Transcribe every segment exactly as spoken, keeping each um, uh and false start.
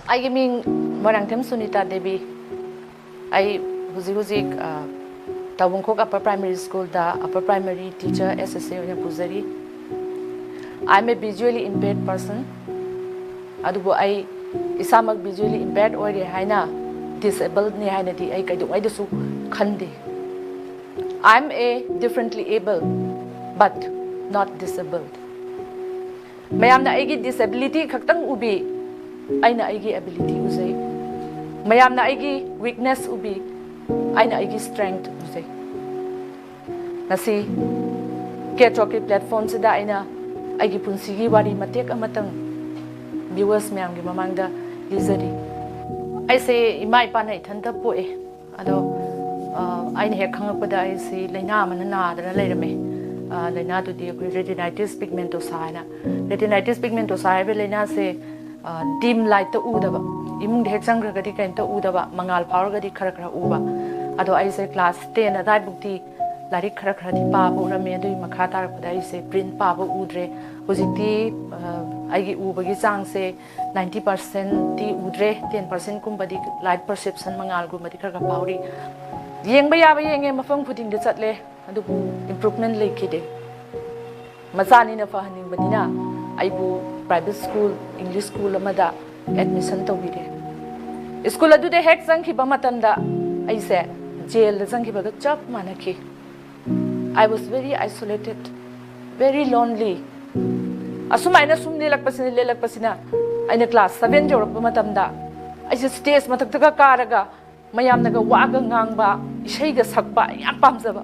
ꯑꯩꯒꯤ ꯃꯤꯡ ꯃꯣꯏꯔꯥꯡꯊꯦꯝ ꯁꯨꯅꯤꯇꯥ ꯗꯦꯕꯤ꯫ ꯑꯩ ꯍꯧꯖꯤꯛ ꯍꯧꯖꯤꯛ, ꯑ, ꯇꯥꯕꯨꯡꯈꯣꯛ Upper Primary School the Upper Primary Teacher S S A ꯑꯣꯏꯅ ꯄꯨꯖꯔꯤ꯫ I am a visually impaired person. ꯑꯗꯨꯕꯨ ꯑꯩ ꯏꯁꯥꯃꯛ visually impaired ꯑꯣꯏꯔꯦ ꯍꯥꯏꯅ, disabled ꯅꯤ ꯍꯥꯏꯅꯗꯤ ꯑꯩ ꯀꯩꯗꯧꯉꯩꯗꯁꯨ ꯈꯟꯗꯦ꯫ I am a differently able, but not disabled. ꯃꯌꯥꯝꯅ ꯑꯩꯒꯤ disability ꯈꯛꯇꯪ ꯎꯕꯤ, ꯑꯩꯅ ꯑꯩꯒꯤ ability ꯎꯖꯩ꯫ ꯃꯌꯥꯝꯅ ꯑꯩꯒꯤ weakness ꯎꯕꯤ, ꯑꯩꯅ ꯑꯩꯒꯤ strength ꯎꯖꯩ꯫ ꯉꯁꯤ K Talk ꯀꯤ platform ꯁꯤꯗ ꯑꯩꯅ ꯑꯩꯒꯤ ꯄꯨꯟꯁꯤꯒꯤ ꯋꯥꯔꯤ ꯃꯇꯦꯛ ꯑꯃꯇꯪ viewers ꯃꯌꯥꯝꯒꯤ ꯃꯃꯥꯡꯗ ꯂꯤꯖꯔꯤ꯫ ꯑꯩꯁꯦ ꯏꯃꯥ ꯏꯄꯥꯅ ꯏꯊꯟꯇ ꯄꯣꯛꯑꯦ꯫ ꯑꯗꯣ, ꯑ, ꯑꯩꯅ ꯍꯦꯛ ꯈꯪꯉꯛꯄꯗ ꯑꯩꯁꯤ ꯂꯥꯏꯅꯥ ꯑꯃꯅ ꯅꯥꯗꯅ ꯂꯩꯔꯝꯃꯦ꯫ ꯑ, ꯂꯥꯏꯅꯥꯗꯨꯗꯤ ꯑꯩꯈꯣꯏ retinitis pigmentosa ꯍꯥꯏꯅ꯫ Retinitis pigmentosa ꯍꯥꯏꯕ ꯂꯥꯏꯅꯥꯁꯦ, ꯑ, dim light ꯇ ꯎꯗꯕ, ꯏꯃꯨꯡꯗ ꯍꯦꯛ ꯆꯪꯈ꯭ꯔꯒꯗꯤ ꯀꯩꯝꯇ ꯎꯗꯕ, ꯃꯉꯥꯜ ꯐꯥꯎꯔꯒꯗꯤ ꯈꯔ ꯈꯔ ꯎꯕ꯫ ꯑꯗꯣ ꯑꯩꯁꯦ class ten ꯑꯗꯥꯏꯕꯨꯛꯇꯤ ꯂꯥꯏꯔꯤꯛ ꯈꯔ ꯈꯔꯗꯤ ꯄꯥꯕ ꯎꯔꯝꯃꯦ꯫ ꯑꯗꯨꯒꯤ ꯃꯈꯥ ꯇꯥꯔꯛꯄꯗ ꯑꯩꯁꯦ print ꯄꯥꯕ ꯎꯗ꯭ꯔꯦ꯫ ꯍꯧꯖꯤꯛꯇꯤ, ꯑ, ꯑꯩꯒꯤ ꯎꯕꯒꯤ ꯆꯥꯡꯁꯦ ninety percent ꯇꯤ ꯎꯗ꯭ꯔꯦ, ten percent ꯀꯨꯝꯕꯗꯤ light perception, ꯃꯉꯥꯜꯒꯨꯝꯕꯗꯤ ꯈꯔ ꯈꯔ ꯐꯥꯎꯔꯤ꯫ ꯌꯦꯡꯕ ꯌꯥꯕ ꯌꯦꯡꯉꯦ, ꯃꯐꯝ ꯈꯨꯗꯤꯡꯗ ꯆꯠꯂꯦ, ꯑꯗꯨꯕꯨ improvement ꯂꯩꯈꯤꯗꯦ꯫ ꯃꯆꯥꯅꯤꯅ ꯐꯍꯟꯅꯤꯡꯕꯅꯤꯅ ꯑꯩꯕꯨ private school, English school ꯑꯃꯗ admission ꯇꯧꯕꯤꯔꯦ꯫ School ꯑꯗꯨꯗ ꯍꯦꯛ ꯆꯪꯈꯤꯕ ꯃꯇꯝꯗ ꯑꯩꯁꯦ jail ꯗ ꯆꯪꯈꯤꯕꯒ ꯆꯞ ꯃꯥꯟꯅꯈꯤ꯫ I was very isolated, very lonely. ꯑꯁꯨꯃꯥꯏꯅ ꯁꯨꯝ ꯂꯦꯜꯂꯛꯄꯁꯤꯅ, ꯂꯦꯜꯂꯛꯄꯁꯤꯅ ꯑꯩꯅ class seven ꯌꯧꯔꯛꯄ ꯃꯇꯝꯗ ꯑꯩꯁꯦ stage ꯃꯊꯛꯇꯒ ꯀꯥꯔꯒ ꯃꯌꯥꯝꯅꯒ ꯋꯥꯒ ꯉꯥꯡꯕ, ꯏꯁꯩꯒ ꯁꯛꯄ ꯑꯩ ꯌꯥꯝ ꯄꯥꯝꯖꯕ꯫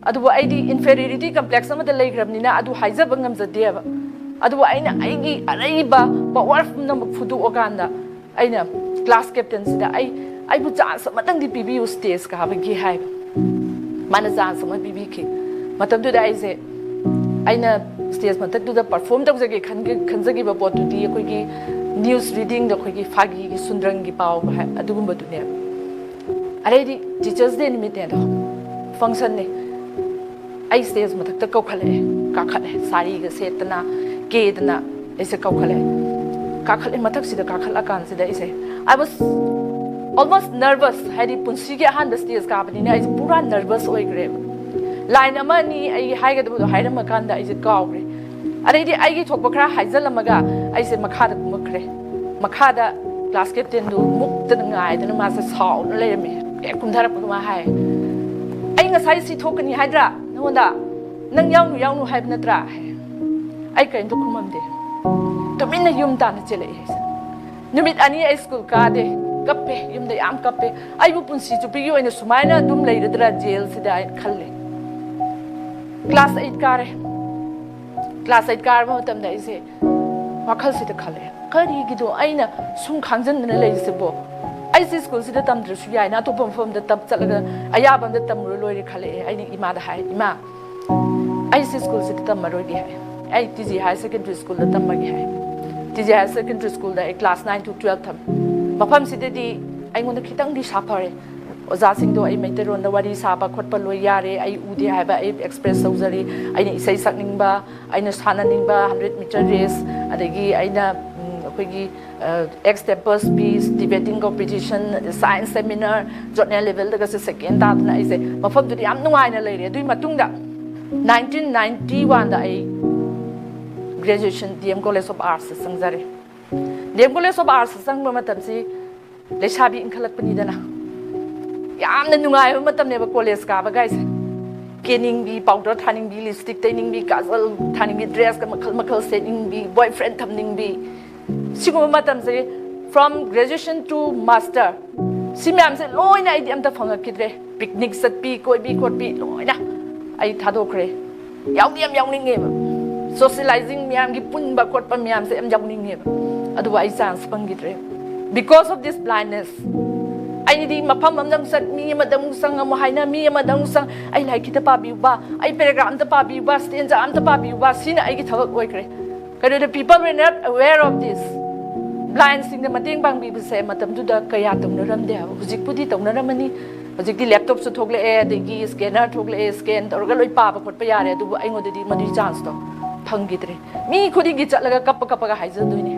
ꯑꯗꯨꯕꯨ ꯑꯩꯗꯤ inferiority complex ꯑꯃꯗ ꯂꯩꯈ꯭ꯔꯕꯅꯤꯅ ꯑꯗꯨ ꯍꯥꯏꯖꯕ ꯉꯝꯖꯗꯦꯕ꯫ ꯑꯗꯨꯕꯨ ꯑꯩꯅ ꯑꯩꯒꯤ ꯑꯔꯩꯕ power ꯄꯨꯝꯅꯃꯛ ꯐꯨꯗꯣꯛꯑꯀꯥꯟꯗ ꯑꯩꯅ class captain ꯁꯤꯗ ꯑꯩ, "ꯑꯩꯕꯨ chance ꯑꯃꯇꯪꯗꯤ ꯄꯤꯕꯤꯌꯨ stage ꯀꯥꯕꯒꯤ" ꯍꯥꯏꯕ꯫ ꯃꯥꯅ chance ꯑꯃ ꯄꯤꯕꯤꯈꯤ꯫ ꯃꯇꯝꯗꯨꯗ ꯑꯩꯁꯦ, ꯑꯩꯅ stage ꯃꯊꯛꯇꯨꯗ perform ꯇꯧꯖꯒꯦ ꯈꯟꯒ-, ꯈꯟꯖꯈꯤꯕ ꯄꯣꯠꯇꯨꯗꯤ ꯑꯩꯈꯣꯏꯒꯤ news reading ꯗ ꯑꯩꯈꯣꯏꯒꯤ ꯐꯥꯒꯤꯒꯤ ꯁꯨꯟꯗ꯭ꯔꯪꯒꯤ ꯄꯥꯎ ꯍꯥꯏ-, ꯑꯗꯨꯒꯨꯝꯕꯗꯨꯅꯦꯕ꯫ ꯑꯗꯩꯗꯤ Teachers' Day ꯅꯨꯃꯤꯠꯅꯦ ꯑꯗꯣ, function ꯅꯦ꯫ ꯑꯩ stage ꯃꯊꯛꯇ ꯀꯧꯈꯠꯂꯛꯑꯦ, ꯀꯥꯈꯠꯂꯦ, ꯁꯥꯔꯤꯒ ꯁꯦꯠꯇꯅ, ꯀꯦꯗꯅ ꯑꯩꯁꯦ ꯀꯧꯈꯠꯂꯛꯑꯦ꯫ ꯀꯥꯈꯠꯂꯦ, ꯃꯊꯛꯁꯤꯗ ꯀꯥꯈꯠꯂꯀꯥꯟꯁꯤꯗ ꯑꯩꯁꯦ, I was almost nervous. ꯍꯥꯏꯗꯤ ꯄꯨꯟꯁꯤꯒꯤ ꯑꯍꯥꯟꯕ ꯁ꯭ꯇꯦꯖ ꯀꯥꯕꯅꯤꯅ ꯑꯩꯁꯦ ꯄꯨꯔꯥ ꯅꯔꯚꯁ ꯑꯣꯏꯈ꯭ꯔꯦꯕ꯫ ꯂꯥꯏꯟ ꯑꯃ ꯑꯅꯤ ꯑꯩ ꯍꯥꯏꯒꯗꯕꯗꯣ ꯍꯥꯏꯔꯝꯃꯀꯥꯟꯗ ꯑꯩꯁꯦ ꯀꯥꯎꯈ꯭ꯔꯦ꯫ ꯑꯗꯩꯗꯤ ꯑꯩꯒꯤ ꯊꯣꯛꯄ ꯈꯔ ꯍꯥꯏꯖꯜꯂꯝꯃꯒ ꯑꯩꯁꯦ ꯃꯈꯥꯗ ꯀꯨꯝꯃꯛꯈ꯭ꯔꯦ꯫ ꯃꯈꯥꯗ ꯀ꯭ꯂꯥꯁ ꯀꯦꯞꯇꯦꯟꯗꯨ ꯃꯨꯛꯇꯅ ꯉꯥꯏꯗꯅ ꯃꯥꯁꯦ ꯁꯥꯎꯗꯅ ꯂꯩꯔꯝꯃꯦ꯫ ꯍꯦꯛ ꯀꯨꯝꯊꯔꯛꯄꯒ ꯃꯥ ꯍꯥꯏ, "ꯑꯩ ꯉꯁꯥꯏ ꯁꯤ ꯊꯣꯛꯀꯅꯤ ꯍꯥꯏꯗ꯭ꯔꯥ ꯅꯉꯣꯟꯗ? ꯅꯪ ꯌꯥꯎꯅꯨ, ꯌꯥꯎꯅꯨ ꯍꯥꯏꯕ ꯅꯠꯇ꯭ꯔꯥ?" ꯍꯥꯏ꯫ ꯑꯩ ꯀꯔꯤꯝꯇ ꯈꯨꯝꯃꯝꯗꯦ꯫ ꯇꯨꯃꯤꯟꯅ ꯌꯨꯝ ꯇꯥꯟꯅ ꯆꯦꯜꯂꯛꯑꯦ ꯑꯩꯁꯦ꯫ ꯅꯨꯃꯤꯠ ꯑꯅꯤ ꯑꯩ ꯁ꯭ꯀꯨꯜ ꯀꯥꯗꯦ꯫ ꯀꯞꯄꯦ, ꯌꯨꯝꯗ ꯌꯥꯝ ꯀꯞꯄꯦ꯫ ꯑꯩꯕꯨ ꯄꯨꯟꯁꯤ ꯆꯨꯞꯄꯤꯒꯤ ꯑꯣꯏꯅ ꯁꯨꯃꯥꯏꯅ ꯑꯗꯨꯝ ꯂꯩꯔꯗ꯭ꯔꯥ ꯖꯦꯜꯁꯤꯗ ꯍꯥꯏꯅ ꯈꯜꯂꯦ꯫ ꯀ꯭ꯂꯥꯁ ꯑꯩꯠ ꯀꯥꯔꯦ꯫ ꯀ꯭ꯂꯥꯁ ꯑꯩꯠ ꯀꯥꯔꯕ ꯃꯇꯝꯗ ꯑꯩꯁꯦ ꯋꯥꯈꯜꯁꯤꯗ ꯈꯜꯂꯦ, "ꯀꯔꯤꯒꯤꯅꯣ ꯑꯩꯅ ꯁꯨꯝ ꯈꯥꯡꯖꯟꯗꯅ ꯂꯩꯔꯤꯁꯤꯕꯣ? ꯑꯩꯁꯦ ꯁ꯭ꯀꯨꯜꯁꯤꯗ ꯇꯝꯗ꯭ꯔꯁꯨ ꯌꯥꯏꯅ ꯑꯇꯣꯞꯄ ꯃꯐꯝꯗ ꯇꯝ ꯆꯠꯂꯒ ꯑꯌꯥꯕ ꯑꯝꯗ ꯇꯝꯃꯨꯔ ꯂꯣꯏꯔꯦ" ꯈꯜꯂꯛꯑꯦ꯫ ꯑꯩꯅ ꯏꯃꯥꯗ ꯍꯥꯏ, "ꯏꯃꯥ, ꯑꯩꯁꯦ ꯁ꯭ꯀꯨꯜꯁꯤꯗ ꯇꯝꯃꯔꯣꯏꯒꯦ" ꯍꯥꯏ꯫ "ꯑꯩ ꯇꯤ ꯖꯤ ꯍꯥꯌꯔ ꯁꯦꯀꯦꯟꯗꯔꯤ ꯁ꯭ꯀꯨꯜꯗ ꯇꯝꯃꯒꯦ" ꯍꯥꯏ꯫ ꯇꯤ ꯖꯤ ꯍꯥꯌꯔ ꯁꯦꯀꯦꯟꯗꯔꯤ ꯁ꯭ꯀꯨꯜꯗ ꯑꯩ ꯀ꯭ꯂꯥꯁ ꯅꯥꯏꯟ ꯇꯨ ꯇꯨꯌꯦꯜꯞ ꯊꯝꯃꯤ꯫ ꯃꯐꯝꯁꯤꯗꯗꯤ ꯑꯩꯉꯣꯟꯗ ꯈꯤꯇꯪꯗꯤ ꯁꯥꯐꯔꯦ꯫ ꯑꯣꯖꯥꯁꯤꯡꯗꯣ ꯑꯩ ꯃꯩꯇꯩꯔꯣꯟꯗ ꯋꯥꯔꯤ ꯁꯥꯕ ꯈꯣꯠꯄ ꯂꯣꯏ ꯌꯥꯔꯦ, ꯑꯩ ꯎꯗꯦ ꯍꯥꯏꯕ ꯑꯩ ꯑꯦꯛꯁꯄ꯭ꯔꯦꯁ ꯇꯧꯖꯔꯦ꯫ ꯑꯩꯅ ꯏꯁꯩ ꯁꯛꯅꯤꯡꯕ, ꯑꯩꯅ ꯁꯥꯟꯅꯅꯤꯡꯕ, ꯍꯟꯗ꯭ꯔꯦꯠ ꯃꯤꯇꯔ ꯔꯦꯁ, ꯑꯗꯒꯤ ꯑꯩꯅ, ꯎꯝ, ꯑꯩꯈꯣꯏꯒꯤ, ꯑ, extempore speech, debating competition, science seminar, zonal ꯂꯦꯚꯦꯜꯗꯒꯁꯦ ꯁꯦꯀꯦꯟ ꯇꯥꯗꯅ ꯑꯩꯁꯦ ꯃꯐꯝꯗꯨꯗ ꯌꯥꯝ ꯅꯨꯡꯉꯥꯏꯅ ꯂꯩꯔꯦ꯫ ꯑꯗꯨꯒꯤ ꯃꯇꯨꯡꯗ ꯅꯥꯏꯟꯇꯤꯟ ꯅꯥꯏꯟꯇꯤ ꯋꯥꯟꯗ ꯑꯩ graduation D M college of ꯑꯥꯔꯠꯁꯇ ꯆꯪꯖꯔꯦ꯫ ꯗꯤ ꯑꯦꯝ ꯀꯣꯂꯦꯖ ꯑꯣꯐ ꯑꯥꯔꯠꯁꯇ ꯆꯪꯕ ꯃꯇꯝꯁꯤ ꯂꯩꯁꯥꯕꯤ ꯏꯟꯈꯠꯂꯛꯄꯅꯤꯗꯅ꯫ ꯌꯥꯝꯅ ꯅꯨꯡꯉꯥꯏꯕ ꯃꯇꯝꯅꯦꯕ ꯀꯣꯂꯦꯖ ꯀꯥꯕ ꯀꯥꯏꯁꯦ꯫ ꯀꯦꯅꯤꯡꯕꯤ, ꯄꯥꯎꯗꯔ ꯊꯥꯅꯤꯡꯕꯤ, ꯂꯤꯞꯁꯇꯤꯛ ꯇꯩꯅꯤꯡꯕꯤ, ꯀꯥꯖꯜ ꯊꯥꯅꯤꯡꯕꯤ, ꯗ꯭ꯔꯦꯁꯀ ꯃꯈꯜ ꯃꯈꯜ ꯁꯦꯠꯅꯤꯡꯕꯤ, ꯕꯣꯏ ꯐ꯭ꯔꯦꯟ ꯊꯝꯅꯤꯡꯕꯤ, ꯁꯤꯒꯨꯝꯕ ꯃꯇꯝꯁꯦ, from graduation to master, ꯁꯤ ꯃꯌꯥꯝꯁꯦ ꯂꯣꯏꯅ ꯑꯩꯗꯤ ꯑꯝꯇ ꯐꯪꯉꯛꯈꯤꯗ꯭ꯔꯦ꯫ ꯄꯤꯛꯅꯤꯛ ꯆꯠꯄꯤ, ꯀꯣꯏꯕꯤ ꯈꯣꯠꯄꯤ ꯂꯣꯏꯅ ꯑꯩ ꯊꯥꯗꯣꯛꯈ꯭ꯔꯦ꯫ ꯌꯥꯎꯗꯤ ꯌꯥꯝ ꯌꯥꯎꯅꯤꯡꯉꯦꯕ, ꯁꯣꯁꯤꯌꯦꯂꯥꯏꯖꯤꯡ ꯃꯌꯥꯝꯒꯤ ꯄꯨꯟꯕ ꯈꯣꯠꯄ ꯃꯌꯥꯝꯁꯦ ꯌꯥꯝ ꯌꯥꯎꯅꯤꯡꯉꯦꯕ, ꯑꯗꯨꯕꯨ ꯑꯩ chance ꯐꯪꯈꯤꯗ꯭ꯔꯦ꯫ Because of this blindness, ꯑꯩꯗꯤ ꯃꯐꯝ ꯑꯃꯗ ꯑꯃꯨꯛ ꯆꯠ, ꯃꯤ ꯑꯃꯗ ꯑꯃꯨꯛ ꯆꯪ, ꯑꯃꯨꯛ ꯍꯥꯏꯅ, ꯃꯤ ꯑꯃꯗ ꯑꯃꯨꯛ ꯆꯪ, "ꯑꯩ ꯂꯥꯏꯔꯤꯛ ꯈꯤꯇ ꯄꯥꯕꯤꯌꯨꯕ, ꯑꯩ ꯄꯦꯔꯥꯒ꯭ꯔꯥꯐ ꯑꯝꯇ ꯄꯥꯕꯤꯌꯨꯕ, ꯁ꯭ꯇꯦꯟꯖꯥ ꯑꯝꯇ ꯄꯥꯕꯤꯌꯨꯕ", ꯁꯤꯅ ꯑꯩꯒꯤ ꯊꯕꯛ ꯑꯣꯏꯈ꯭ꯔꯦ꯫ ꯀꯩꯅꯣꯗ, people were not aware of this꯫ ꯕ꯭ꯂꯥꯏꯟꯁꯤꯡꯗ ꯃꯇꯦꯡ ꯄꯥꯡꯕꯤꯕꯁꯦ ꯃꯇꯝꯗꯨꯗ ꯀꯌꯥ ꯇꯧꯅꯔꯝꯗꯦ ꯍꯥꯏꯕ꯫ ꯍꯧꯖꯤꯛꯄꯨꯗꯤ ꯇꯧꯅꯔꯝꯃꯅꯤ, ꯍꯧꯖꯤꯛꯇꯤ ꯂꯦꯞꯇꯣꯞꯁꯨ ꯊꯣꯛꯂꯛꯑꯦ, ꯑꯗꯒꯤ ꯁ꯭ꯀꯦꯅꯔ ꯊꯣꯛꯂꯛꯑꯦ, ꯁ꯭ꯀꯦꯟ ꯇꯧꯔꯒ ꯂꯣꯏ ꯄꯥꯕ ꯈꯣꯠꯄ ꯌꯥꯔꯦ꯫ ꯑꯗꯨꯕꯨ ꯑꯩꯉꯣꯟꯗꯗꯤ ꯃꯗꯨꯒꯤ ꯆꯥꯟꯁꯇꯣ ꯐꯪꯈꯤꯗ꯭ꯔꯦ꯫ ꯃꯤ ꯈꯨꯗꯤꯡꯒꯤ ꯆꯠꯂꯒ ꯀꯞꯄ ꯀꯞꯄꯒ ꯍꯥꯏꯖꯗꯣꯏꯅꯦ,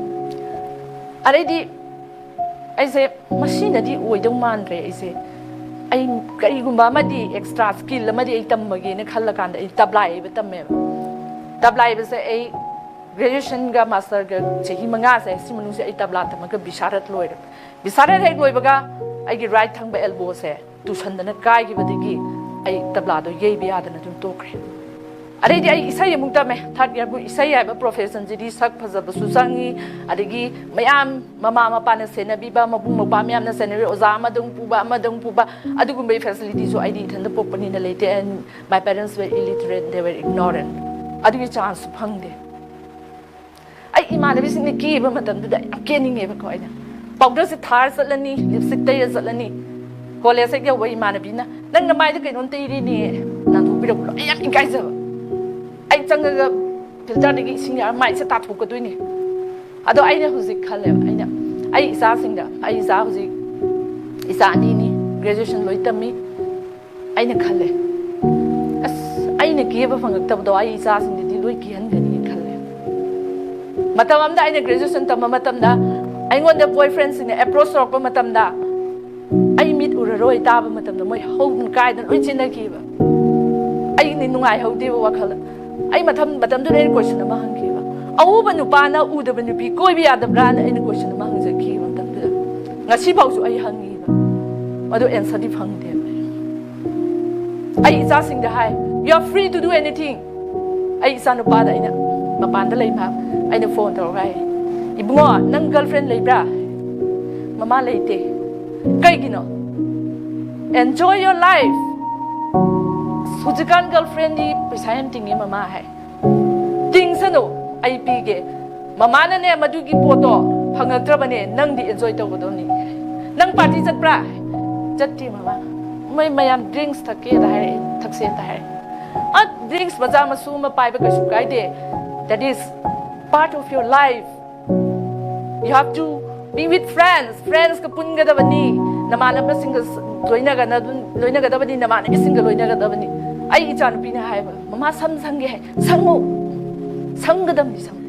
ꯑꯗꯩꯗꯤ ꯑꯩꯁꯦ ꯃꯁꯤꯅꯗꯤ ꯑꯣꯏꯗꯧ ꯃꯥꯟꯗ꯭ꯔꯦ, ꯑꯩꯁꯦ ꯑꯩ ꯀꯔꯤꯒꯨꯝꯕ ꯑꯃꯗꯤ ꯑꯦꯛꯁꯇ꯭ꯔꯥ ꯁ꯭ꯀꯤꯜ ꯑꯃꯗꯤ ꯑꯩ ꯇꯝꯃꯒꯦꯅ ꯈꯜꯂꯀꯥꯟꯗ ꯑꯩ ꯇꯕ꯭ꯂꯥ ꯌꯩꯕ ꯇꯝꯃꯦꯕ꯫ ꯇꯕ꯭ꯂꯥ ꯌꯩꯕꯁꯦ ꯑꯩ ꯒ꯭ꯔꯦꯖꯨꯑꯦꯁꯟꯒ ꯃꯥꯁꯇꯔꯒ ꯆꯍꯤ ꯃꯉꯥꯁꯦ, ꯁꯤ ꯃꯅꯨꯡꯁꯦ ꯑꯩ ꯇꯕ꯭ꯂꯥ ꯇꯝꯃꯒ ꯕꯤꯁꯥꯔꯠ ꯂꯣꯏꯔꯦ꯫ ꯕꯤꯁꯥꯔꯠ ꯍꯦꯛ ꯂꯣꯏꯕꯒ ꯑꯩꯒꯤ ꯔꯥꯏꯠ ꯊꯪꯕ ꯑꯦꯜꯕꯣꯁꯦ ꯇꯨꯁꯟꯗꯅ ꯀꯥꯏꯈꯤꯕꯗꯒꯤ ꯑꯩ ꯇꯕ꯭ꯂꯥꯗꯣ ꯌꯩꯕ ꯌꯥꯗꯅ ꯑꯗꯨꯝ ꯇꯣꯛꯈ꯭ꯔꯦ꯫ ꯑꯗꯩꯗꯤ ꯑꯩ ꯏꯁꯩ ꯑꯃꯨꯛ ꯇꯝꯃꯦ꯫ ꯊꯥꯔꯠ ꯏꯌꯥꯔꯕꯨ ꯏꯁꯩ ꯍꯥꯏꯕ ꯄ꯭ꯔꯣꯐꯦꯁꯟꯁꯤꯗꯤ ꯁꯛ ꯐꯖꯕꯁꯨ ꯆꯪꯉꯤ, ꯑꯗꯒꯤ ꯃꯌꯥꯝ ꯃꯃꯥ ꯃꯄꯥꯅ ꯁꯦꯟꯅꯕꯤꯕ, ꯃꯕꯨꯡ ꯃꯧꯄ꯭ꯋꯥ ꯃꯌꯥꯝꯅ ꯁꯦꯟꯅꯕꯤꯕ, ꯑꯣꯖꯥ ꯑꯃꯗꯪ ꯄꯨꯕ ꯑꯃꯗꯪ ꯄꯨꯕ, ꯑꯗꯨꯒꯨꯝꯕꯒꯤ ꯐꯦꯁꯤꯂꯤꯇꯤꯁꯨ ꯑꯩꯗꯤ ꯏꯊꯟꯇ ꯄꯣꯛꯄꯅꯤꯅ ꯂꯩꯇꯦ꯫ And my parents were illiterate, they were ignorant. ꯑꯗꯨꯒꯤ ꯆꯥꯟꯁꯁꯨ ꯐꯪꯗꯦ꯫ ꯑꯩ ꯏꯃꯥꯟꯅꯕꯤꯁꯤꯡꯅ ꯀꯦꯕ ꯃꯇꯝꯗꯨꯗ ꯌꯥꯝ ꯀꯦꯅꯤꯡꯉꯦꯕꯀꯣ꯫ ꯑꯩꯅ ꯄꯥꯎꯗꯔꯁꯦ ꯊꯥꯔ ꯆꯠꯂꯅꯤ, ꯂꯤꯞꯁꯇꯤꯛ ꯇꯩꯔ ꯆꯠꯂꯅꯤ꯫ ꯀꯣꯂꯦꯖ ꯍꯦꯛ ꯌꯧꯕ ꯏꯃꯥꯟꯅꯕꯤꯅ, "ꯅꯪ ꯅꯃꯥꯏꯗ ꯀꯩꯅꯣꯝ ꯇꯩꯔꯤꯅꯦ", ꯅꯥꯟꯊꯣꯛꯄꯤꯔꯛꯄꯗꯣ ꯑꯩ ꯌꯥꯝ ꯏꯀꯥꯏꯖꯕ꯫ ꯑꯩ ꯆꯪꯉꯒ ꯐꯤꯜꯇꯔꯗꯒꯤ ꯏꯁꯤꯡ ꯌꯥꯔ ꯃꯥꯏꯁꯦ ꯇꯥꯊꯣꯛꯀꯗꯣꯏꯅꯦ꯫ ꯑꯗꯣ ꯑꯩꯅ ꯍꯧꯖꯤꯛ ꯈꯜꯂꯦꯕ, ꯑꯩꯅ ꯑꯩ ꯏꯆꯥꯁꯤꯡꯗ, ꯑꯩ ꯏꯆꯥ ꯍꯧꯖꯤꯛ ꯏꯆꯥ ꯑꯅꯤꯅꯤ, ꯒ꯭ꯔꯦꯖꯨꯑꯦꯁꯟ ꯂꯣꯏ ꯇꯝꯃꯤ꯫ ꯑꯩꯅ ꯈꯜꯂꯦ, "ꯑꯁ, ꯑꯩꯅ ꯀꯦꯕ ꯐꯪꯉꯛꯇꯕꯗꯣ ꯑꯩ ꯏꯆꯥꯁꯤꯡꯗꯗꯤ ꯂꯣꯏ ꯀꯦꯍꯟꯒꯅꯤ" ꯈꯜꯂꯦ꯫ ꯃꯇꯝ ꯑꯃꯗ ꯑꯩꯅ ꯒ꯭ꯔꯦꯖꯨꯑꯦꯁꯟ ꯇꯝꯕ ꯃꯇꯝꯗ ꯑꯩꯉꯣꯟꯗ ꯕꯣꯏ ꯐ꯭ꯔꯦꯟꯁꯤꯡꯅ ꯑꯦꯄ꯭ꯔꯣꯁ ꯇꯧꯔꯛꯄ ꯃꯇꯝꯗ, ꯑꯩ ꯃꯤꯠ ꯎꯔꯔꯣꯏ ꯇꯥꯕ ꯃꯇꯝꯗ ꯃꯣꯏ ꯍꯧꯗꯅ ꯀꯥꯏꯗꯅ ꯂꯣꯏ ꯆꯦꯟꯅꯈꯤꯕ꯫ ꯑꯩꯗꯤ ꯅꯨꯡꯉꯥꯏꯍꯧꯗꯦꯕ ꯋꯥꯈꯜꯗ꯫ ꯑꯩ ꯃꯊꯪ ꯃꯇꯝꯗꯨꯗ ꯑꯩꯅ ꯀꯣꯏꯁꯟ ꯑꯃ ꯍꯪꯈꯤꯕ, "ꯑꯎꯕ ꯅꯨꯄꯥꯅ ꯎꯗꯕ ꯅꯨꯄꯤ ꯀꯣꯏꯕ ꯌꯥꯗꯕ꯭ꯔꯥꯅ?" ꯑꯩꯅ ꯀꯣꯏꯁꯟ ꯑꯃ ꯍꯪꯖꯈꯤꯕ ꯃꯇꯝꯗꯨꯗ, ꯉꯁꯤꯐꯥꯎꯁꯨ ꯑꯩ ꯍꯪꯉꯤꯕ, ꯑꯗꯨ ꯑꯦꯟꯁꯔꯗꯤ ꯐꯪꯗꯦꯕ꯫ ꯑꯩ ꯏꯆꯥꯁꯤꯡꯗ ꯍꯥꯏ, "You are free to do anything." ꯑꯩ ꯏꯆꯥ ꯅꯨꯄꯥꯗ ꯑꯩꯅ, ꯃꯄꯥꯟꯗ ꯂꯩ ꯃꯍꯥꯛ, ꯑꯩꯅ ꯐꯣꯟ ꯇꯧꯔꯒ ꯍꯥꯏ, "ꯏꯕꯨꯡꯉꯣ, ꯅꯪ ꯒꯔꯜꯐ꯭ꯔꯦꯟ ꯂꯩꯕ꯭ꯔꯥ?" "ꯃꯃꯥ, ꯂꯩꯇꯦ꯫" "ꯀꯩꯒꯤꯅꯣ?" "Enjoy your life." "ꯍꯧꯖꯤꯛꯀꯥꯟ ꯒꯔꯜꯐ꯭ꯔꯦꯟꯗꯤ ꯄꯩꯁꯥ ꯌꯥꯝ ꯇꯤꯡꯉꯦ ꯃꯃꯥ" ꯍꯥꯏ꯫ "ꯇꯤꯡꯁꯅꯨ, ꯑꯩ ꯄꯤꯒꯦ꯫ ꯃꯃꯥꯅꯅꯦ ꯃꯗꯨꯒꯤ ꯄꯣꯠꯇꯣ ꯐꯪꯉꯛꯇ꯭ꯔꯕꯅꯦ, ꯅꯪꯗꯤ ꯑꯦꯟꯖꯣꯏ ꯇꯧꯒꯗꯧꯅꯤ꯫ ꯅꯪ ꯄꯥꯔꯇꯤ ꯆꯠꯄ꯭ꯔꯥ?" "ꯆꯠꯇꯦ ꯃꯃꯥ, ꯃꯣꯏ ꯃꯌꯥꯝ ꯗ꯭ꯔꯤꯡꯛꯁ ꯊꯛꯀꯦꯗ ꯍꯥꯏꯔꯛꯑꯦ, ꯊꯛꯁꯦꯗ ꯍꯥꯏꯔꯛꯑꯦ꯫" ꯑ, ꯗ꯭ꯔꯤꯡꯛꯁ ꯃꯆꯥ ꯃꯁꯨ ꯑꯃ ꯄꯥꯏꯕ ꯀꯩꯁꯨ ꯀꯥꯏꯗꯦ, that is part of your life. You have to be with friends. ꯐ꯭ꯔꯦꯟꯁꯀ ꯄꯨꯟꯒꯗꯕꯅꯤ, ꯅꯃꯥꯟꯅꯕꯁꯤꯡꯒ ꯂꯣꯏꯅꯒꯅ-, ꯂꯣꯏꯅꯒꯗꯕꯅꯤ, ꯅꯃꯥꯟꯅꯕꯤꯁꯤꯡꯒ ꯂꯣꯏꯅꯒꯗꯕꯅꯤ꯫ ꯑꯩ ꯏꯆꯥꯅꯨꯄꯤꯅ ꯍꯥꯏꯕ, "ꯃꯃꯥ, ꯁꯝ ꯁꯪꯒꯦ" ꯍꯥꯏ꯫ "ꯁꯪꯉꯨ, ꯁꯪꯒꯗꯕꯅꯤ, ꯁꯪꯉꯨ꯫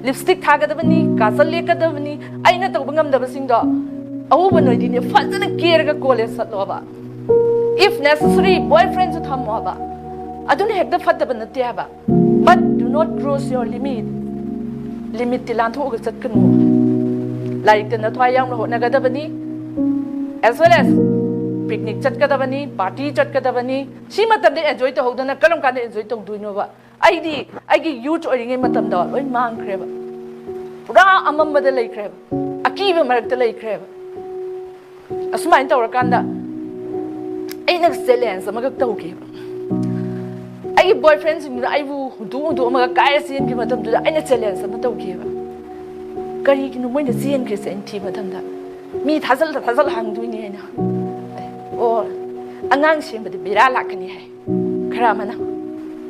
ꯂꯤꯞꯁꯇꯤꯛ ꯊꯥꯒꯗꯕꯅꯤ, ꯀꯥꯖꯜ ꯌꯦꯛꯀꯗꯕꯅꯤ, ꯑꯩꯅ ꯇꯧꯕ ꯉꯝꯗꯕꯁꯤꯡꯗꯣ꯫ ꯑꯎꯕ ꯅꯣꯏꯗꯤꯅꯦ, ꯐꯖꯅ ꯀꯦꯔꯒ ꯀꯣꯂꯦꯖ ꯆꯠꯂꯣꯕ꯫ If necessary, boyfriendꯁꯨ ꯊꯝꯃꯣꯕ꯫ ꯑꯗꯨꯅ ꯍꯦꯛꯇ ꯐꯠꯇꯕ ꯅꯠꯇꯦ ꯍꯥꯏꯕ꯫ But do not cross your limit. Limitꯇꯤ ꯂꯥꯟꯊꯣꯛꯑꯒ ꯆꯠꯀꯅꯨ꯫ ꯂꯥꯏꯔꯤꯛꯇ ꯅꯊ꯭ꯋꯥꯏ ꯌꯥꯎꯅ ꯍꯣꯠꯅꯒꯗꯕꯅꯤ, as well as picnic ꯆꯠꯀꯗꯕꯅꯤ, party ꯆꯠꯀꯗꯕꯅꯤ꯫ ꯁꯤ ꯃꯇꯝꯗ enjoy ꯇꯧꯍꯧꯗꯅ ꯀꯔꯝ ꯀꯥꯟꯗ enjoy ꯇꯧꯗꯣꯏꯅꯣꯕ? ꯑꯩꯗꯤ ꯑꯩꯒꯤ youth ꯑꯣꯏꯔꯤꯉꯩ ꯃꯇꯝꯗꯣ ꯂꯣꯏ ꯃꯥꯡꯈ꯭ꯔꯦꯕ꯫ ꯄꯨꯔꯥ ꯑꯃꯝꯕꯗ ꯂꯩꯈ꯭ꯔꯦꯕ, ꯑꯀꯤꯕ ꯃꯔꯛꯇ ꯂꯩꯈ꯭ꯔꯦꯕ꯫ ꯑꯁꯨꯃꯥꯏꯅ ꯇꯧꯔꯀꯥꯟꯗ ꯑꯩꯅ challenge ꯑꯃꯈꯛ ꯇꯧꯈꯤꯕ꯫ ꯑꯩꯒꯤ boyfriendꯁꯤꯡꯗꯨꯅ ꯑꯩꯕꯨ ꯍꯨꯟꯗꯣꯛ ꯍꯨꯟꯗꯣꯛꯑꯝꯃꯒ ꯀꯥꯏꯔ ꯆꯦꯟꯈꯤꯕ ꯃꯇꯝꯗꯨꯗ ꯑꯩꯅ challenge ꯑꯃ ꯇꯧꯈꯤꯕ꯫ ꯀꯔꯤꯒꯤꯅꯣ ꯃꯣꯏꯅ ꯆꯦꯟꯈ꯭ꯔꯤꯁꯦ ꯑꯩꯅ ꯊꯤꯕ ꯃꯇꯝꯗ? ꯃꯤ ꯊꯥꯖꯜ ꯊꯥꯖꯜ ꯍꯪꯗꯣꯏꯅꯤ ꯍꯥꯏꯅ꯫ ꯑꯣ, ꯑꯉꯥꯡ ꯁꯦꯝꯕꯗ ꯕꯦꯔꯥ ꯂꯥꯛꯀꯅꯤ ꯍꯥꯏ ꯈꯔ ꯑꯃꯅ꯫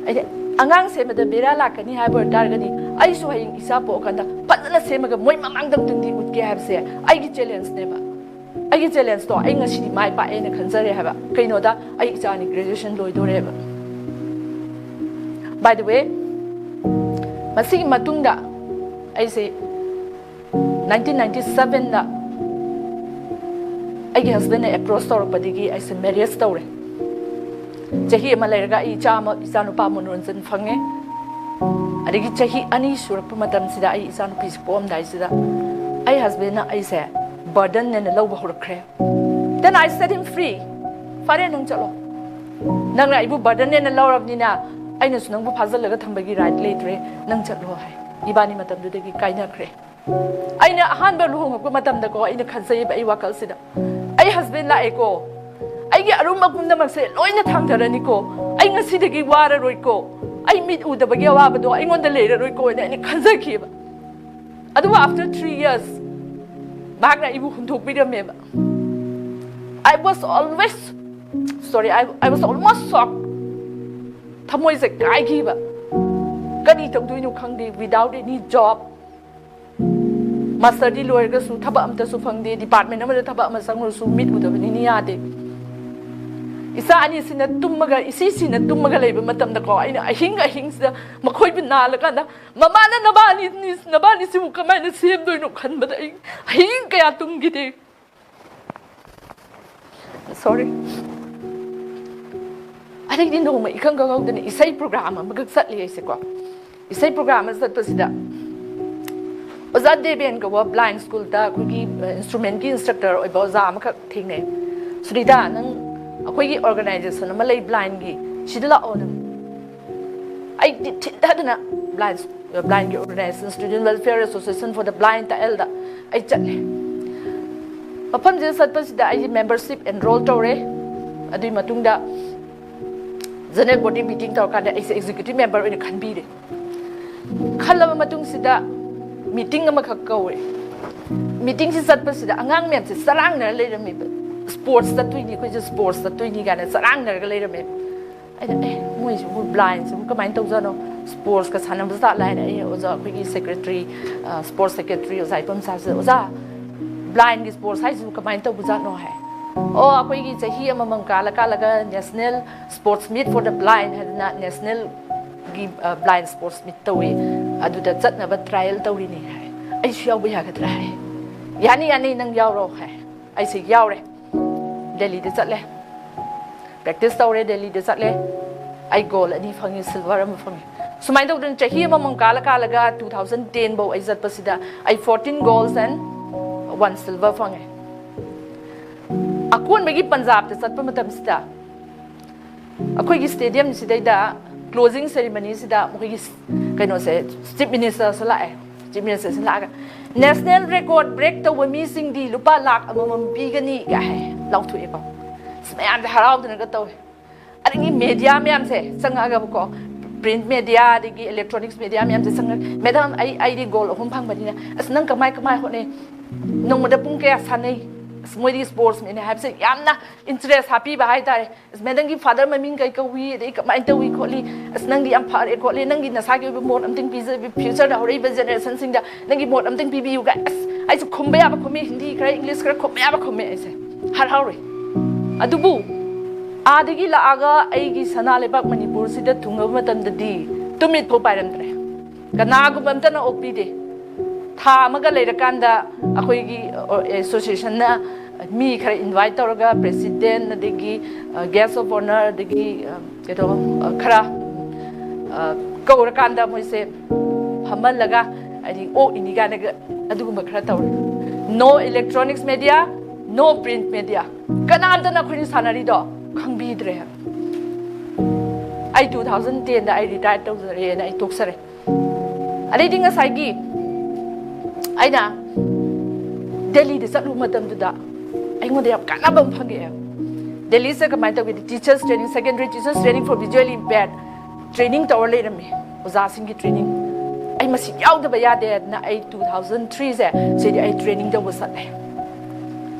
ꯑꯩꯗꯤ ꯑꯉꯥꯡ ꯁꯦꯝꯕꯗ ꯕꯦꯔꯥ ꯂꯥꯛꯀꯅꯤ ꯍꯥꯏꯕ ꯑꯣꯏꯇꯥꯔꯒꯗꯤ ꯑꯩꯁꯨ ꯍꯌꯦꯡ ꯏꯆꯥ ꯄꯣꯛꯑꯀꯥꯟꯗ ꯐꯖꯅ ꯁꯦꯝꯃꯒ ꯃꯣꯏ ꯃꯃꯥꯡꯗ ꯑꯝꯇꯪꯗꯤ ꯎꯠꯀꯦ ꯍꯥꯏꯕꯁꯦ ꯑꯩꯒꯤ challengeꯅꯦꯕ꯫ ꯑꯩꯒꯤ challengeꯇꯣ ꯑꯩ ꯉꯁꯤꯗꯤ ꯃꯥꯏ ꯄꯥꯛꯑꯦꯅ ꯈꯟꯖꯔꯦ ꯍꯥꯏꯕ꯫ ꯀꯩꯅꯣꯗ, ꯑꯩ ꯏꯆꯥꯅꯤ graduation ꯂꯣꯏꯗꯣꯔꯦꯕ꯫ By the way, ꯃꯁꯤꯒꯤ ꯃꯇꯨꯡꯗ ꯑꯩꯁꯦ nineteen ninety sevenꯗ ꯑꯩꯒꯤ husbandꯅ approach ꯇꯧꯔꯛꯄꯗꯒꯤ ꯑꯩꯁꯦ marriage ꯇꯧꯔꯦ꯫ ꯆꯍꯤ ꯑꯃ ꯂꯩꯔꯒ ꯑꯩ ꯏꯆꯥ ꯑꯃ, ꯏꯆꯥ ꯅꯨꯄꯥ ꯃꯅꯣꯔꯟꯖꯟ ꯐꯪꯉꯦ꯫ ꯑꯗꯒꯤ ꯆꯍꯤ ꯑꯅꯤ ꯁꯨꯔꯛꯄ ꯃꯇꯝꯁꯤꯗ, ꯑꯩ ꯏꯆꯥ ꯅꯨꯄꯤꯁꯦ ꯄꯣꯛꯑꯝꯗꯥꯏꯁꯤꯗ, ꯑꯩ husbandꯅ ꯑꯩꯁꯦ burdenꯅꯦꯅ ꯂꯧꯕ ꯍꯧꯔꯛꯈ꯭ꯔꯦ꯫ Then I set him free. ꯐꯔꯦ, ꯅꯪ ꯆꯠꯂꯣ꯫ ꯅꯪꯅ ꯑꯩꯕꯨ burdenꯅꯦꯅ ꯂꯧꯔꯕꯅꯤꯅ ꯑꯩꯅꯁꯨ ꯅꯪꯕꯨ ꯐꯥꯖꯤꯜꯂꯒ ꯊꯝꯕꯒꯤ right ꯂꯩꯇ꯭ꯔꯦ꯫ ꯅꯪ ꯆꯠꯂꯣ ꯍꯥꯏ꯫ ꯏꯕꯥꯅꯤ ꯃꯇꯝꯗꯨꯗꯒꯤ ꯀꯥꯏꯅꯈ꯭ꯔꯦ꯫ ꯑꯩꯅ ꯑꯍꯥꯟꯕ ꯂꯨꯍꯣꯡꯉꯛꯄ ꯃꯇꯝꯗꯀꯣ, ꯑꯩꯅ ꯈꯟꯖꯩꯕ ꯑꯩ ꯋꯥꯈꯜꯁꯤꯗ, "ꯑꯩ husband ꯂꯥꯛꯑꯦꯀꯣ, ꯑꯩꯒꯤ ꯑꯔꯨꯝꯕ ꯄꯨꯝꯅꯃꯛꯁꯦ ꯂꯣꯏꯅ ꯊꯥꯡꯊꯔꯅꯤꯀꯣ, ꯑꯩ ꯉꯁꯤꯗꯒꯤ ꯋꯥꯔꯔꯣꯏꯀꯣ, ꯑꯩ ꯃꯤꯠ ꯎꯗꯕꯒꯤ ꯑꯋꯥꯕꯗꯣ ꯑꯩꯉꯣꯟꯗ ꯂꯩꯔꯔꯣꯏꯀꯣ" ꯍꯥꯏꯅ ꯑꯩꯅ ꯈꯟꯖꯈꯤꯕ꯫ ꯑꯗꯨꯕꯨ after three years ꯃꯍꯥꯛꯅ ꯑꯩꯕꯨ ꯍꯨꯟꯗꯣꯛꯄꯤꯔꯝꯃꯦꯕ꯫ I was always, sorry, I, I was almost shocked. ꯊꯃꯣꯏꯁꯦ ꯀꯥꯏꯈꯤꯕ꯫ ꯀꯔꯤ ꯇꯧꯗꯣꯏꯅꯣ ꯈꯪꯗꯦ, without any job꯫ Masterꯗꯤ ꯂꯣꯏꯔꯒꯁꯨ ꯊꯕꯛ ꯑꯝꯇꯁꯨ ꯐꯪꯗꯦ, department ꯑꯃꯗ ꯊꯕꯛ ꯑꯃ ꯆꯪꯉꯨꯔꯁꯨ ꯃꯤꯠ ꯎꯗꯕꯅꯤꯅ ꯌꯥꯗꯦ꯫ ꯏꯆꯥ ꯑꯅꯤꯁꯤꯅ ꯇꯨꯝꯃꯒ, ꯏꯁꯤꯁꯤꯅ ꯇꯨꯝꯃꯒ ꯂꯩꯕ ꯃꯇꯝꯗꯀꯣ, ꯑꯩꯅ ꯑꯍꯤꯡ ꯑꯍꯤꯡꯁꯤꯗ ꯃꯈꯣꯏꯕꯨ ꯅꯥꯜꯂꯀꯥꯟꯗ, "ꯃꯃꯥꯅ ꯅꯕꯥꯅꯤ, ꯅꯕꯥꯅꯤꯁꯤꯕꯨ ꯀꯃꯥꯏꯅ ꯁꯦꯝꯗꯣꯏꯅꯣ?" ꯈꯟꯕꯗ ꯑꯩ ꯑꯍꯤꯡ ꯀꯌꯥ ꯇꯨꯝꯈꯤꯗꯦ꯫ Sorry. ꯑꯗꯩꯗꯤ ꯅꯣꯡꯃ ꯏꯈꯪ ꯈꯪꯍꯧꯗꯅ ꯏꯁꯩ program ꯑꯃꯈꯛ ꯆꯠꯂꯤ ꯑꯩꯁꯦꯀꯣ꯫ ꯏꯁꯩ program ꯑꯃ ꯆꯠꯄꯁꯤꯗ ꯑꯣꯖꯥ ꯗꯦꯕꯦꯟ ꯀꯧꯕ blind schoolꯗ ꯑꯩꯈꯣꯏꯒꯤ, ꯑ, instrumentꯀꯤ instructor ꯑꯣꯏꯕ ꯑꯣꯖꯥ ꯑꯃꯈꯛ ꯊꯦꯡꯅꯩ꯫ "ꯁꯨꯅꯤꯇꯥ, ꯅꯪ ꯑꯩꯈꯣꯏꯒꯤ organization ꯑꯃ ꯂꯩ blindꯀꯤ, ꯁꯤꯗ ꯂꯥꯛꯑꯣ ꯅꯪ꯫" ꯑꯩꯗꯤ ꯊꯤꯟꯊꯗꯅ blind, blindꯀꯤ organization, Student Welfare Association for the Blind ꯇꯛꯑꯦꯜꯗ ꯑꯩ ꯆꯠꯂꯦ꯫ ꯃꯐꯝꯁꯤꯗ ꯆꯠꯄꯁꯤꯗ ꯑꯩꯁꯦ membership enroll ꯇꯧꯔꯦ꯫ ꯑꯗꯨꯒꯤ ꯃꯇꯨꯡꯗ general body meeting ꯇꯧꯔꯀꯥꯟꯗ ꯑꯩꯁꯦ executive member ꯑꯣꯏꯅ ꯈꯟꯕꯤꯔꯦ꯫ ꯈꯜꯂꯕ ꯃꯇꯨꯡꯁꯤꯗ meeting ꯑꯃꯈꯛ ꯀꯧꯔꯦ꯫ Meetingꯁꯤ ꯆꯠꯄꯁꯤꯗ ꯑꯉꯥꯡ ꯃꯌꯥꯝꯁꯦ ꯆꯔꯥꯡꯅꯔ ꯂꯩꯔꯝꯃꯦꯕ꯫ "Sports ꯆꯠꯇꯣꯏꯅꯤ, ꯑꯩꯈꯣꯏꯁꯦ sports ꯆꯠꯇꯣꯏꯅꯤ" ꯀꯥꯏꯅ ꯆꯔꯥꯡꯅꯔꯒ ꯂꯩꯔꯝꯃꯦ꯫ ꯑꯩꯅ, "ꯑꯦ, ꯃꯣꯏꯁꯤꯕꯨ blindꯁꯤꯕꯨ ꯀꯃꯥꯏꯅ ꯇꯧꯖꯥꯠꯅꯣ? Sportsꯀ ꯁꯥꯟꯅꯕ ꯖꯥꯠꯂꯥ?" ꯍꯥꯏꯅ ꯑꯩ ꯑꯣꯖꯥ, ꯑꯩꯈꯣꯏꯒꯤ secretary, ꯑ, sports secretary ꯑꯣꯖꯥ ꯏꯄꯝꯆꯥꯁꯤꯗ, "ꯑꯣꯖꯥ, blindꯀꯤ sports ꯍꯥꯏꯁꯤꯕꯨ ꯀꯃꯥꯏꯅ ꯇꯧꯕꯖꯥꯠꯅꯣ?" ꯍꯥꯏ꯫ "ꯑꯣ, ꯑꯩꯈꯣꯏꯒꯤ ꯆꯍꯤ ꯑꯃꯃꯝ ꯀꯥꯜꯂ ꯀꯥꯜꯂꯒ National Sports Meet for the Blind ꯍꯥꯏꯗꯅ nationalꯒꯤ, ꯑ, blind sports meet ꯇꯧꯏ, ꯑꯗꯨꯗ ꯆꯠꯅꯕ trial ꯇꯧꯔꯤꯅꯤ" ꯍꯥꯏ꯫ "ꯑꯩꯁꯨ ꯌꯥꯎꯕ ꯌꯥꯒꯗ꯭ꯔꯥ?" ꯍꯥꯏ꯫ "ꯌꯥꯅꯤ, ꯌꯥꯅꯤ, ꯅꯪ ꯌꯥꯎꯔꯣ" ꯍꯥꯏ꯫ ꯑꯩꯁꯦ ꯌꯥꯎꯔꯦ꯫ ꯗꯦꯜꯂꯤꯗ ꯆꯠꯂꯦ꯫ Practice ꯇꯧꯔꯦ, ꯗꯦꯜꯂꯤꯗ ꯆꯠꯂꯦ꯫ ꯑꯩ gold ꯑꯅꯤ ꯐꯪꯉꯤ, silver ꯑꯃ ꯐꯪꯉꯤ꯫ ꯁꯨꯃꯥꯏꯅ ꯇꯧꯗꯅ ꯆꯍꯤ ꯑꯃꯃꯝ ꯀꯥꯜꯂ ꯀꯥꯜꯂꯒ two thousand ten ꯐꯧ ꯑꯩ ꯆꯠꯄꯁꯤꯗ ꯑꯩ fourteen golds and one silver ꯐꯪꯉꯦ꯫ ꯑꯀꯣꯟꯕꯒꯤ ꯄꯟꯖꯥꯕꯇ ꯆꯠꯄ ꯃꯇꯝꯁꯤꯗ ꯑꯩꯈꯣꯏꯒꯤ stadiumꯁꯤꯗꯩꯗ closing ceremonyꯁꯤꯗ ꯃꯈꯣꯏꯒꯤ ꯀꯩꯅꯣꯁꯦ, chief ministerꯁꯨ ꯂꯥꯛꯑꯦ꯫ Chief ministerꯁꯤ ꯂꯥꯛꯑꯒ, "National record break ꯇꯧꯕ ꯃꯤꯁꯤꯡꯗꯤ ꯂꯨꯄꯥ ꯂꯥꯈ ꯑꯃꯃꯝ ꯄꯤꯒꯅꯤ" ꯀꯥꯏ ꯍꯥꯏ, ꯂꯥꯎꯊꯣꯛꯑꯦꯀꯣ꯫ ꯑꯁ, ꯃꯌꯥꯝꯁꯦ ꯍꯔꯥꯎꯗꯅꯒ ꯇꯧꯋꯦ꯫ ꯑꯗꯒꯤ media ꯃꯌꯥꯝꯁꯦ ꯆꯪꯉꯛꯑꯒꯕꯀꯣ, print media ꯑꯗꯒꯤ electronics media ꯃꯌꯥꯝꯁꯦ ꯆꯪꯉꯛ-, "Madam, ꯑꯩ, ꯑꯩꯗꯤ gold ꯑꯍꯨꯝ ꯐꯪꯕꯅꯤꯅ, ꯑꯁ, ꯅꯪ ꯀꯃꯥꯏ, ꯀꯃꯥꯏ ꯍꯣꯠꯅꯩ? ꯅꯣꯡꯃꯗ ꯄꯨꯡ ꯀꯌꯥ ꯁꯥꯟꯅꯩ?" ꯑꯁ, ꯃꯣꯏꯗꯤ sportsmanꯅꯦ ꯍꯥꯏꯕꯁꯦ ꯌꯥꯝꯅ interest ꯍꯥꯞꯄꯤꯕ ꯍꯥꯏꯇꯥꯔꯦ꯫ "ꯑꯁ, ꯅꯪꯒꯤ father ꯃꯃꯤꯡ ꯀꯩ ꯀꯧꯏ? ꯑꯗꯩ ꯀꯃꯥꯏꯅ ꯇꯧꯏ ꯈꯣꯠꯂꯤ? ꯑꯁ, ꯅꯪꯗꯤ ꯌꯥꯝ ꯐꯔꯦ ꯈꯣꯠꯂꯤ, ꯅꯪꯒꯤ ꯅꯁꯥꯒꯤ ꯑꯣꯏꯕ ꯃꯣꯠ ꯑꯝꯇꯪ ꯄꯤꯖꯕꯤ, futureꯗ ꯍꯧꯔꯛꯏꯕ generationꯁꯤꯡꯗ ꯅꯪꯒꯤ ꯃꯣꯠ ꯑꯝꯇꯪ ꯄꯤꯕꯤꯌꯨ" ꯀꯥꯏ꯫ ꯑꯁ, ꯑꯩꯁꯨ ꯈꯨꯝꯕ ꯌꯥꯕ ꯈꯨꯝꯃꯤ, ꯍꯤꯟꯗꯤ ꯈꯔ, English ꯈꯔ ꯈꯨꯝꯕ ꯌꯥꯕ ꯈꯨꯝꯃꯦ ꯑꯩꯁꯦ꯫ ꯍꯔꯥꯎꯔꯦ꯫ ꯑꯗꯨꯕꯨ ꯑꯥꯗꯒꯤ ꯂꯥꯛꯑꯒ ꯑꯩꯒꯤ ꯁꯅꯥ ꯂꯩꯕꯥꯛ ꯃꯅꯤꯄꯨꯔꯁꯤꯗ ꯊꯨꯡꯂꯕ ꯃꯇꯝꯗꯗꯤ ꯇꯨꯃꯤꯠ ꯐꯥꯎ ꯄꯥꯏꯔꯝꯗ꯭ꯔꯦ꯫ ꯀꯅꯥꯒꯨꯝꯕ ꯑꯝꯇꯅ ꯑꯣꯛꯄꯤꯗꯦ꯫ ꯊꯥ ꯑꯃꯒ ꯂꯩꯔꯀꯥꯟꯗ ꯑꯩꯈꯣꯏꯒꯤ ꯑꯦꯁꯣꯁꯤꯌꯦꯁꯟꯅ ꯃꯤ ꯈꯔ ꯏꯟꯚꯥꯏꯠ ꯇꯧꯔꯒ, ꯄ꯭ꯔꯦꯁꯤꯗꯦꯟ, ꯑꯗꯒꯤ ꯒꯦꯁ ꯑꯣꯐ ꯑꯣꯅꯔ, ꯑꯗꯒꯤ ꯀꯩꯅꯣ ꯈꯔ ꯀꯧꯔꯀꯥꯟꯗ ꯃꯣꯏꯁꯦ ꯐꯝꯍꯜꯂꯒ, ꯍꯥꯏꯗꯤ, ꯑꯣꯛꯏꯅꯤ ꯀꯥꯏꯅꯒ ꯑꯗꯨꯒꯨꯝꯕ ꯈꯔ ꯇꯧꯔꯦ꯫ No electronics media, no print media꯫ ꯀꯅꯥꯝꯇꯅ ꯑꯩꯈꯣꯏꯅ ꯁꯥꯟꯅꯔꯤꯗꯣ ꯈꯪꯕꯤꯗ꯭ꯔꯦ ꯍꯥꯏꯕ꯫ ꯑꯩ ꯇꯨ ꯊꯥꯎꯖꯟ ꯇꯦꯟꯗ ꯑꯩ ꯔꯤꯇꯥꯌꯔ ꯇꯧꯖꯔꯦꯅ ꯑꯩ ꯇꯣꯛꯆꯔꯦ꯫ ꯑꯗꯩꯗꯤ ꯉꯁꯥꯏꯒꯤ ꯑꯩꯅ ꯗꯦꯜꯂꯤꯗ ꯆꯠꯂꯨꯕ ꯃꯇꯝꯗꯨꯗ ꯑꯩꯉꯣꯟꯗ ꯌꯥꯝ ꯀꯥꯟꯅꯕ ꯑꯃ ꯐꯪꯉꯛꯑꯦ꯫ ꯗꯦꯜꯂꯤꯁꯤꯗ ꯀꯃꯥꯏꯅ ꯇꯧꯒꯦꯗꯤ, teachers training, secondary teachers training for visually impaired training ꯇꯧꯔ ꯂꯩꯔꯝꯃꯤ, ꯑꯣꯖꯥꯁꯤꯡꯒꯤ training꯫ ꯑꯩ ꯃꯁꯤ ꯌꯥꯎꯗꯕ ꯌꯥꯗꯦꯅ ꯑꯩ ꯇꯨ ꯊꯥꯎꯖꯟ ꯊ꯭ꯔꯤꯁꯦ ꯁꯤꯗꯤ ꯑꯩ training ꯇꯧꯕ ꯆꯠꯂꯦ꯫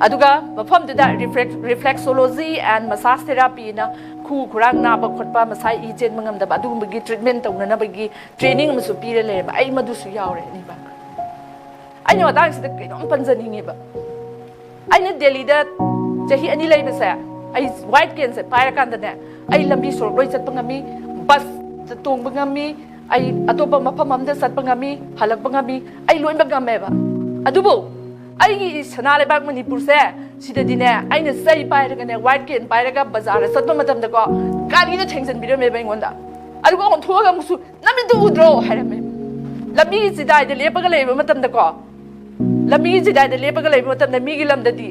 ꯑꯗꯨꯒ ꯃꯐꯝꯗꯨꯗ reflex- reflexology and massage therapy ꯅ ꯈꯨ ꯈꯨꯔꯥꯡ ꯅꯥꯕ ꯈꯣꯠꯄ, ꯃꯁꯥ ꯏ ꯆꯦꯟꯕ ꯉꯝꯗꯕ, ꯑꯗꯨꯒꯨꯝꯕꯒꯤ treatment ꯇꯧꯅꯅꯕꯒꯤ training ꯑꯃꯁꯨ ꯄꯤꯔ ꯂꯩꯔꯝꯃꯦ꯫ ꯑꯩ ꯃꯗꯨꯁꯨ ꯌꯥꯎꯔꯦ ꯑꯅꯤꯃꯛ꯫ ꯑꯩꯅ ꯃꯇꯥꯡꯁꯤꯗ ꯀꯩꯅꯣꯝ ꯄꯟꯖꯅꯤꯡꯉꯦꯕ꯫ ꯑꯩꯅ ꯗꯦꯜꯂꯤꯗ ꯆꯍꯤ ꯑꯅꯤ ꯂꯩꯕꯁꯦ, ꯑꯩ ꯋꯥꯏꯠ ꯀꯦꯟꯁꯦ ꯄꯥꯏꯔꯀꯥꯟꯗꯅꯦ, ꯑꯩ ꯂꯝꯕꯤ ꯁꯣꯔꯣꯛ ꯂꯣꯏ ꯆꯠꯄ ꯉꯝꯃꯤ, ꯕꯁꯇ ꯇꯣꯡꯕ ꯉꯝꯃꯤ, ꯑꯩ ꯑꯇꯣꯞꯄ ꯃꯐꯝ ꯑꯃꯗ ꯆꯠꯄ ꯉꯝꯃꯤ, ꯍꯜꯂꯛꯄ ꯉꯝꯃꯤ, ꯑꯩ ꯂꯣꯏꯅꯃꯛ ꯉꯝꯃꯦꯕ꯫ ꯑꯗꯨꯕꯨ ꯑꯩꯒꯤ ꯁꯅꯥ ꯂꯩꯕꯥꯛ ꯃꯅꯤꯄꯨꯔꯁꯦ, ꯁꯤꯗꯗꯤꯅꯦ, ꯑꯩꯅ ꯆꯩ ꯄꯥꯏꯔꯒꯅꯦ, ꯋꯥꯏꯠ ꯀꯦꯟ ꯄꯥꯏꯔꯒ ꯕꯖꯥꯔꯗ ꯆꯠꯄ ꯃꯇꯝꯗꯀꯣ, ꯒꯥꯔꯤꯅ ꯊꯦꯡꯖꯟꯕꯤꯔꯝꯃꯦꯕ ꯑꯩꯉꯣꯟꯗ꯫ ꯑꯗꯨꯒ ꯑꯣꯟꯊꯣꯛꯑꯒ ꯑꯃꯨꯛꯁꯨ, "ꯅꯃꯤꯠꯇꯨ ꯎꯗ꯭ꯔꯣ?" ꯍꯥꯏꯔꯝꯃꯦ꯫ ꯂꯝꯕꯤꯒꯤ ꯆꯤꯗꯥꯏꯗ ꯂꯦꯞꯄꯒ ꯂꯩꯕ ꯃꯇꯝꯗꯀꯣ, ꯂꯝꯕꯤꯒꯤ ꯆꯤꯗꯥꯏꯗ ꯂꯦꯞꯄꯒ ꯂꯩꯕ ꯃꯇꯝꯗ ꯃꯤꯒꯤ ꯂꯝꯗꯗꯤ,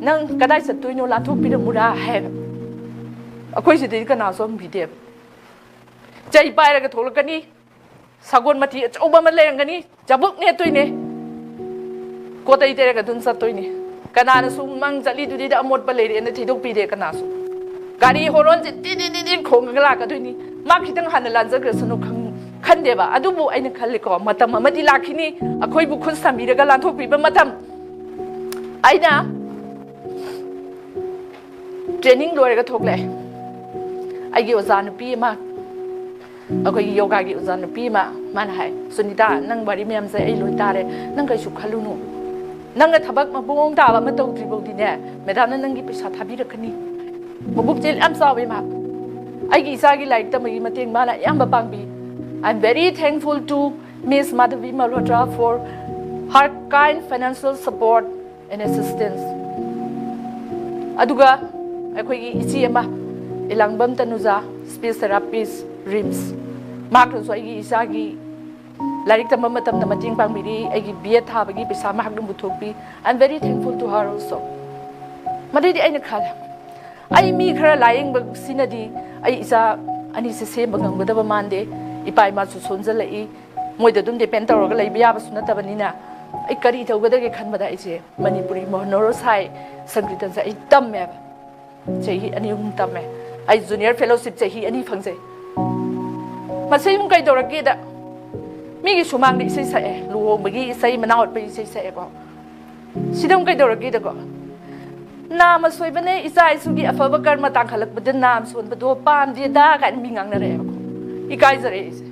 "ꯅꯪ ꯀꯗꯥꯏ ꯆꯠꯇꯣꯏꯅꯣ? ꯂꯥꯟꯊꯣꯛꯄꯤꯔꯝꯃꯨꯔꯥ?" ꯍꯥꯏꯕ꯫ ꯑꯩꯈꯣꯏ ꯁꯤꯗꯗꯤ ꯀꯅꯥꯁꯨ ꯍꯪꯕꯤꯗꯦꯕ꯫ ꯆꯩ ꯄꯥꯏꯔꯒ ꯊꯣꯛꯂꯛꯀꯅꯤ, ꯁꯒꯣꯜ ꯃꯊꯤ ꯑꯆꯧꯕ ꯑꯃ ꯂꯩꯔꯝꯒꯅꯤ, ꯆꯕꯨꯛ ꯅꯦꯠꯇꯣꯏꯅꯦ, ꯀꯣꯇꯩ ꯇꯩꯔꯒ ꯑꯗꯨꯝ ꯆꯠꯇꯣꯏꯅꯦ꯫ ꯀꯅꯥꯅꯁꯨ, "ꯅꯪ ꯆꯠꯂꯤꯗꯨꯗꯤ ꯑꯃꯣꯠꯄ ꯂꯩꯔꯦꯅ" ꯊꯤꯗꯣꯛꯄꯤꯗꯦ ꯀꯅꯥꯁꯨ꯫ ꯒꯥꯔꯤ ꯍꯣꯔꯣꯟꯁꯦ ꯇꯤ ꯇꯤ ꯇꯤ ꯇꯤ ꯈꯣꯡꯉꯒ ꯂꯥꯛꯀꯗꯣꯏꯅꯤ꯫ ꯃꯥ ꯈꯤꯇꯪ ꯍꯥꯟꯅ ꯂꯥꯟꯖꯈ꯭ꯔꯁꯅꯨ ꯈꯪ-, ꯈꯟꯗꯦꯕ꯫ ꯑꯗꯨꯕꯨ ꯑꯩꯅ ꯈꯜꯂꯤꯀꯣ, ꯃꯇꯝ ꯑꯃꯗꯤ ꯂꯥꯛꯈꯤꯅꯤ, ꯑꯩꯈꯣꯏꯕꯨ ꯈꯨꯠ ꯁꯝꯕꯤꯔꯒ ꯂꯥꯟꯊꯣꯛꯄꯤꯕ ꯃꯇꯝ꯫ ꯑꯩꯅ training ꯂꯣꯏꯔꯒ ꯊꯣꯛꯂꯛꯑꯦ꯫ ꯑꯩꯒꯤ ꯑꯣꯖꯥ ꯅꯨꯄꯤ ꯑꯃ, ꯑꯩꯈꯣꯏꯒꯤ ꯌꯣꯒꯥꯒꯤ ꯑꯣꯖꯥ ꯅꯨꯄꯤ ꯑꯃ, ꯃꯥꯅ ꯍꯥꯏ, "ꯁꯨꯅꯤꯇꯥ, ꯅꯪ ꯋꯥꯔꯤ ꯃꯌꯥꯝꯁꯦ ꯑꯩ ꯂꯣꯏ ꯇꯥꯔꯦ, ꯅꯪ ꯀꯩꯁꯨ ꯈꯜꯂꯨꯅꯨ꯫ ꯅꯪꯅ ꯊꯕꯛ ꯃꯑꯣꯡ ꯇꯥꯕ ꯑꯃ ꯇꯧꯗ꯭ꯔꯤ ꯐꯥꯎꯗꯤꯅꯦ, ꯃꯦꯗꯥꯝꯅ ꯅꯪꯒꯤ ꯄꯩꯁꯥ ꯊꯥꯕꯤꯔꯛꯀꯅꯤ꯫ ꯃꯕꯨꯛꯆꯦꯜ ꯌꯥꯝ ꯆꯥꯎꯏ ꯃꯍꯥꯛ꯫ ꯑꯩꯒꯤ ꯏꯆꯥꯒꯤ ꯂꯥꯏꯔꯤꯛ ꯇꯝꯕꯒꯤ ꯃꯇꯦꯡ ꯃꯥꯅ ꯑꯌꯥꯝꯕ ꯄꯥꯡꯕꯤ꯫ I am very thankful to Miss Madhavi Malhotra for her kind financial support and assistance. ꯑꯗꯨꯒ ꯑꯩꯈꯣꯏꯒꯤ ꯏꯆꯦ ꯑꯃ, ꯏꯂꯥꯡꯕꯝ ꯇꯅꯨꯖꯥ, speech therapist, RIMS, ꯃꯍꯥꯛꯅꯁꯨ ꯑꯩꯒꯤ ꯏꯆꯥꯒꯤ ꯂꯥꯏꯔꯤꯛ ꯇꯝꯕ ꯃꯇꯝꯗ ꯃꯇꯦꯡ ꯄꯥꯡꯕꯤꯔꯤ꯫ ꯑꯩꯒꯤ B.Ed ꯊꯥꯕꯒꯤ ꯄꯩꯁꯥ ꯃꯍꯥꯛꯅ ꯄꯨꯊꯣꯛꯄꯤ꯫ I am very thankful to her also. ꯃꯗꯩꯗꯤ ꯑꯩꯅ ꯈꯜꯂꯦ, ꯑꯩ ꯃꯤ ꯈꯔ ꯂꯥꯌꯦꯡꯕꯁꯤꯅꯗꯤ ꯑꯩ ꯏꯆꯥ ꯑꯅꯤꯁꯦ ꯁꯦꯝꯕ ꯉꯝꯒꯗꯕ ꯃꯥꯟꯗꯦ꯫ ꯏꯄꯥ ꯏꯃꯥꯁꯨ ꯁꯣꯟꯖꯜꯂꯛꯏ, ꯃꯣꯏꯗ ꯑꯗꯨꯝ depend ꯇꯧꯔꯒ ꯂꯩꯕ ꯌꯥꯕꯁꯨ ꯅꯠꯇꯕꯅꯤꯅ ꯑꯩ ꯀꯔꯤ ꯇꯧꯒꯗꯒꯦ ꯈꯟꯕꯗ ꯑꯩꯁꯦ ꯃꯅꯤꯄꯨꯔꯤ ꯃꯣꯍꯅꯣꯔꯣꯁꯥꯏ ꯁꯪꯀꯤꯔꯇꯟꯁꯦ ꯑꯩ ꯇꯝꯃꯦꯕ꯫ ꯆꯍꯤ ꯑꯅꯤ ꯑꯍꯨꯝ ꯇꯝꯃꯦ꯫ ꯑꯩ junior fellowship ꯆꯍꯤ ꯑꯅꯤ ꯐꯪꯖꯩ꯫ ꯃꯁꯤ ꯑꯃꯨꯛ ꯀꯩꯗꯧꯔꯛꯀꯦꯗ, ꯃꯤꯒꯤ ꯁꯨꯃꯥꯡꯗ ꯏꯁꯩ ꯁꯛꯑꯦ, ꯂꯨꯍꯣꯡꯕꯒꯤ ꯏꯁꯩ, ꯃꯅꯥ ꯑꯣꯠꯄꯒꯤ ꯏꯁꯩ ꯁꯛꯑꯦꯀꯣ꯫ ꯁꯤꯗ ꯑꯃꯨꯛ ꯀꯩꯗꯧꯔꯛꯀꯦꯗꯀꯣ, ꯅꯥꯃ ꯁꯣꯏꯕꯅꯦ, ꯏꯆꯥ ꯏꯁꯨꯒꯤ ꯑꯐꯕ ꯀꯔꯃ ꯇꯥꯡꯈꯠꯂꯛꯄꯗ ꯅꯥꯝ ꯁꯣꯟꯕꯗꯣ ꯄꯥꯝꯗꯦꯗ ꯀꯥꯏꯅ ꯃꯤ ꯉꯥꯡꯅꯔꯛꯑꯦꯕꯀꯣ꯫ ꯏꯀꯥꯏꯖꯔꯛꯑꯦ ꯑꯩꯁꯦ꯫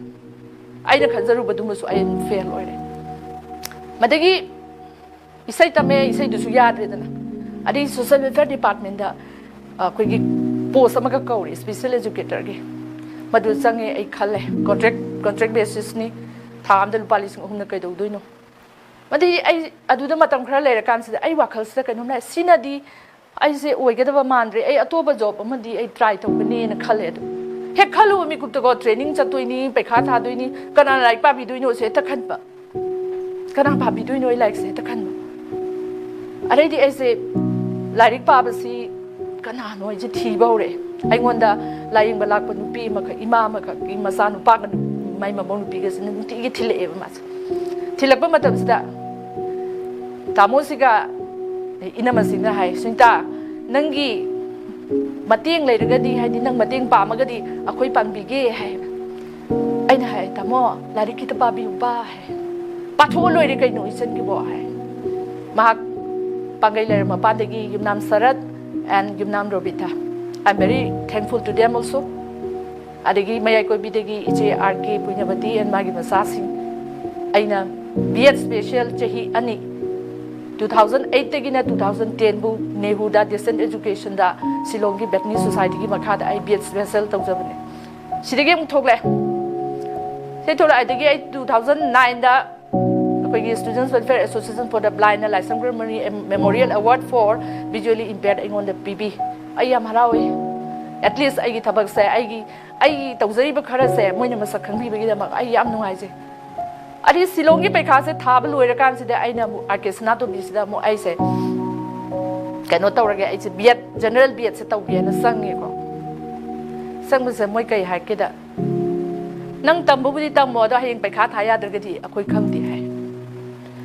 ꯑꯩꯅ ꯈꯟꯖꯔꯨꯕꯗꯨꯃꯁꯨ ꯑꯩ ꯐꯦꯜ ꯑꯣꯏꯔꯦ꯫ ꯃꯗꯒꯤ ꯏꯁꯩ ꯇꯝꯃꯦ, ꯏꯁꯩꯗꯨꯁꯨ ꯌꯥꯗ꯭ꯔꯦꯗꯅ꯫ ꯑꯗꯩ social welfare departmentꯗ ꯑꯩꯈꯣꯏꯒꯤ post ꯑꯃꯈꯛ ꯀꯧꯔꯦ, special educatorꯒꯤ꯫ ꯃꯗꯨ ꯆꯪꯉꯦ, ꯑꯩ ꯈꯜꯂꯦ, contract, contract basisꯅꯤ, ꯊꯥ ꯑꯃꯗ ꯂꯨꯄꯥ ꯂꯤꯁꯤꯡ ꯑꯍꯨꯝꯅ ꯀꯩꯗꯧꯗꯣꯏꯅꯣ? ꯃꯗꯤ ꯑꯩ ꯑꯗꯨꯗ ꯃꯇꯝ ꯈꯔ ꯂꯩꯔꯀꯥꯟꯁꯤꯗ ꯑꯩ ꯋꯥꯈꯜꯁꯤꯗ ꯀꯩꯅꯣꯝ ꯂꯥꯛꯑꯦ, ꯁꯤꯅꯗꯤ ꯑꯩꯁꯦ ꯑꯣꯏꯒꯗꯕ ꯃꯥꯟꯗ꯭ꯔꯦ, ꯑꯩ ꯑꯇꯣꯞꯄ job ꯑꯃꯗꯤ ꯑꯩ try ꯇꯧꯒꯅꯤꯅ ꯈꯜꯂꯦ꯫ ꯑꯗꯨ ꯍꯦꯛ ꯈꯜꯂꯨꯕ ꯃꯤꯀꯨꯞꯇꯀꯣ, training ꯆꯠꯇꯣꯏꯅꯤ, ꯄꯩꯈꯥ ꯊꯥꯗꯣꯏꯅꯤ, ꯀꯅꯥꯅ ꯂꯥꯏꯔꯤꯛ ꯄꯥꯕꯤꯗꯣꯏꯅꯣꯁꯦ ꯍꯦꯛꯇ ꯈꯟꯕ꯫ ꯀꯅꯥ ꯄꯥꯕꯤꯗꯣꯏꯅꯣ ꯑꯩ ꯂꯥꯏꯔꯤꯛꯁꯦ ꯍꯦꯛꯇ ꯈꯟꯕ꯫ ꯑꯗꯩꯗꯤ ꯑꯩꯁꯦ ꯂꯥꯏꯔꯤꯛ ꯄꯥꯕꯁꯤ ꯀꯅꯥꯅꯣ ꯑꯩꯁꯦ ꯊꯤꯕ ꯍꯧꯔꯛꯑꯦ꯫ ꯑꯩꯉꯣꯟꯗ ꯂꯥꯏꯌꯦꯡꯕ ꯂꯥꯛꯄ ꯅꯨꯄꯤ ꯑꯃꯈꯛ, ꯏꯃꯥ ꯑꯃꯈꯛꯀꯤ ꯃꯆꯥ ꯅꯨꯄꯥꯒ ꯅꯨ-, ꯃꯥꯏ ꯃꯃꯧ ꯅꯨꯄꯤꯒꯁꯦ ꯅꯨꯡꯇꯤꯒꯤ ꯊꯤꯜꯂꯛꯑꯦꯕ ꯃꯥꯁꯦ꯫ ꯊꯤꯜꯂꯛꯄ ꯃꯇꯝꯁꯤꯗ ꯇꯥꯃꯣꯁꯤꯒ ꯏꯅꯝꯃꯁꯤꯡꯅ ꯍꯥꯏ, "ꯁꯨꯅꯤꯇꯥ, ꯅꯪꯒꯤ ꯃꯇꯦꯡ ꯂꯩꯔꯒꯗꯤ, ꯍꯥꯏꯗꯤ ꯅꯪ ꯃꯇꯦꯡ ꯄꯥꯝꯃꯒꯗꯤ ꯑꯩꯈꯣꯏ ꯄꯥꯡꯕꯤꯒꯦ" ꯍꯥꯏ꯫ ꯑꯩꯅ ꯍꯥꯏ, "ꯇꯥꯃꯣ, ꯂꯥꯏꯔꯤꯛ ꯈꯤꯇ ꯄꯥꯕꯤꯌꯨꯕ" ꯍꯥꯏ꯫ "ꯄꯥꯊꯣꯛꯑ ꯂꯣꯏꯔꯦ ꯀꯩꯅꯣ ꯏꯆꯟꯒꯤꯕꯣ" ꯍꯥꯏ꯫ ꯃꯍꯥꯛ ꯄꯥꯡꯒꯩ ꯂꯩꯔꯛ ꯃꯄꯥꯟꯗꯒꯤ ꯌꯨꯝꯅꯥꯝ ꯁꯔꯠ and Yumnam Robita, I am very thankful to them also꯫ ꯑꯗꯒꯤ ꯃꯌꯥꯏ ꯀꯣꯏꯕꯤꯗꯒꯤ ꯏꯆꯦ R K ꯄꯨꯏꯅꯕꯇꯤ and ꯃꯥꯒꯤ ꯃꯆꯥꯁꯤꯡ꯫ ꯑꯩꯅ B.Ed special ꯆꯍꯤ ꯑꯅꯤ ꯇꯨ ꯊꯥꯎꯖꯟ ꯑꯩꯠꯇꯒꯤꯅ ꯇꯨ ꯊꯥꯎꯖꯟ ꯇꯦꯟꯕꯨ ꯅꯦꯍꯨꯗ ꯗꯤꯁꯇꯦꯟꯁ ꯑꯦꯖꯨꯀꯦꯁꯟꯗ ꯁꯤꯂꯣꯡꯒꯤ ꯕꯦꯠꯅꯤ ꯁꯣꯁꯥꯏꯇꯤꯒꯤ ꯃꯈꯥꯗ ꯑꯩ ꯕꯤ ꯑꯦꯗ ꯁ꯭ꯄꯦꯁꯦꯜ ꯇꯧꯖꯕꯅꯦ꯫ ꯁꯤꯗꯒꯤ ꯑꯃꯨꯛ ꯊꯣꯛꯂꯛꯑꯦ꯫ ꯁꯤ ꯊꯣꯛꯂꯛꯑꯗꯒꯤ ꯑꯩ ꯇꯨ ꯊꯥꯎꯖꯟ ꯅꯥꯏꯟꯗ ꯑꯩꯈꯣꯏꯒꯤ Students Welfare Association for the Blindꯅ Laishram ꯒ꯭ꯔꯦꯃꯔꯤ Memorial Award for Visually Impaired ꯑꯩꯉꯣꯟꯗ ꯄꯤꯕꯤ꯫ ꯑꯩ ꯌꯥꯝ ꯍꯔꯥꯎꯏ꯫ ꯑꯦꯠꯂꯤꯁ ꯑꯩꯒꯤ ꯊꯕꯛꯁꯦ, ꯑꯩꯒꯤ ꯑꯩ ꯇꯧꯖꯔꯤꯕ ꯈꯔꯁꯦ ꯃꯣꯏꯅ ꯃꯁꯛ ꯈꯪꯕꯤꯕꯒꯤꯗꯃꯛ ꯑꯩ ꯌꯥꯝ ꯅꯨꯡꯉꯥꯏꯖꯩ꯫ ꯑꯗꯩ ꯁꯤꯂꯣꯡꯒꯤ ꯄꯩꯈꯥꯁꯦ ꯊꯥꯕ ꯂꯣꯏꯔꯀꯥꯟꯁꯤꯗ ꯑꯩꯅ ꯑꯃꯨꯛ ꯑꯥꯔ ꯀꯦ ꯁꯅꯥꯇꯣꯝꯕꯤꯁꯤꯗ ꯑꯃꯨꯛ ꯑꯩꯁꯦ ꯀꯩꯅꯣ ꯇꯧꯔꯒꯦ, ꯑꯩꯁꯦ ꯕꯤ ꯑꯦꯗ, ꯖꯦꯅꯔꯦꯜ ꯕꯤ ꯑꯦꯗꯁꯦ ꯇꯧꯒꯦꯅ ꯆꯪꯉꯦꯀꯣ꯫ ꯆꯪꯕꯁꯦ ꯃꯣꯏ ꯀꯩ ꯍꯥꯏꯔꯛꯀꯦꯗ, "ꯅꯪ ꯇꯝꯕꯕꯨꯗꯤ ꯇꯝꯃꯣ, ꯑꯗꯣ ꯍꯌꯦꯡ ꯄꯩꯈꯥ ꯊꯥ ꯌꯥꯗ꯭ꯔꯒꯗꯤ ꯑꯩꯈꯣꯏ ꯈꯪꯗꯦ" ꯍꯥꯏ꯫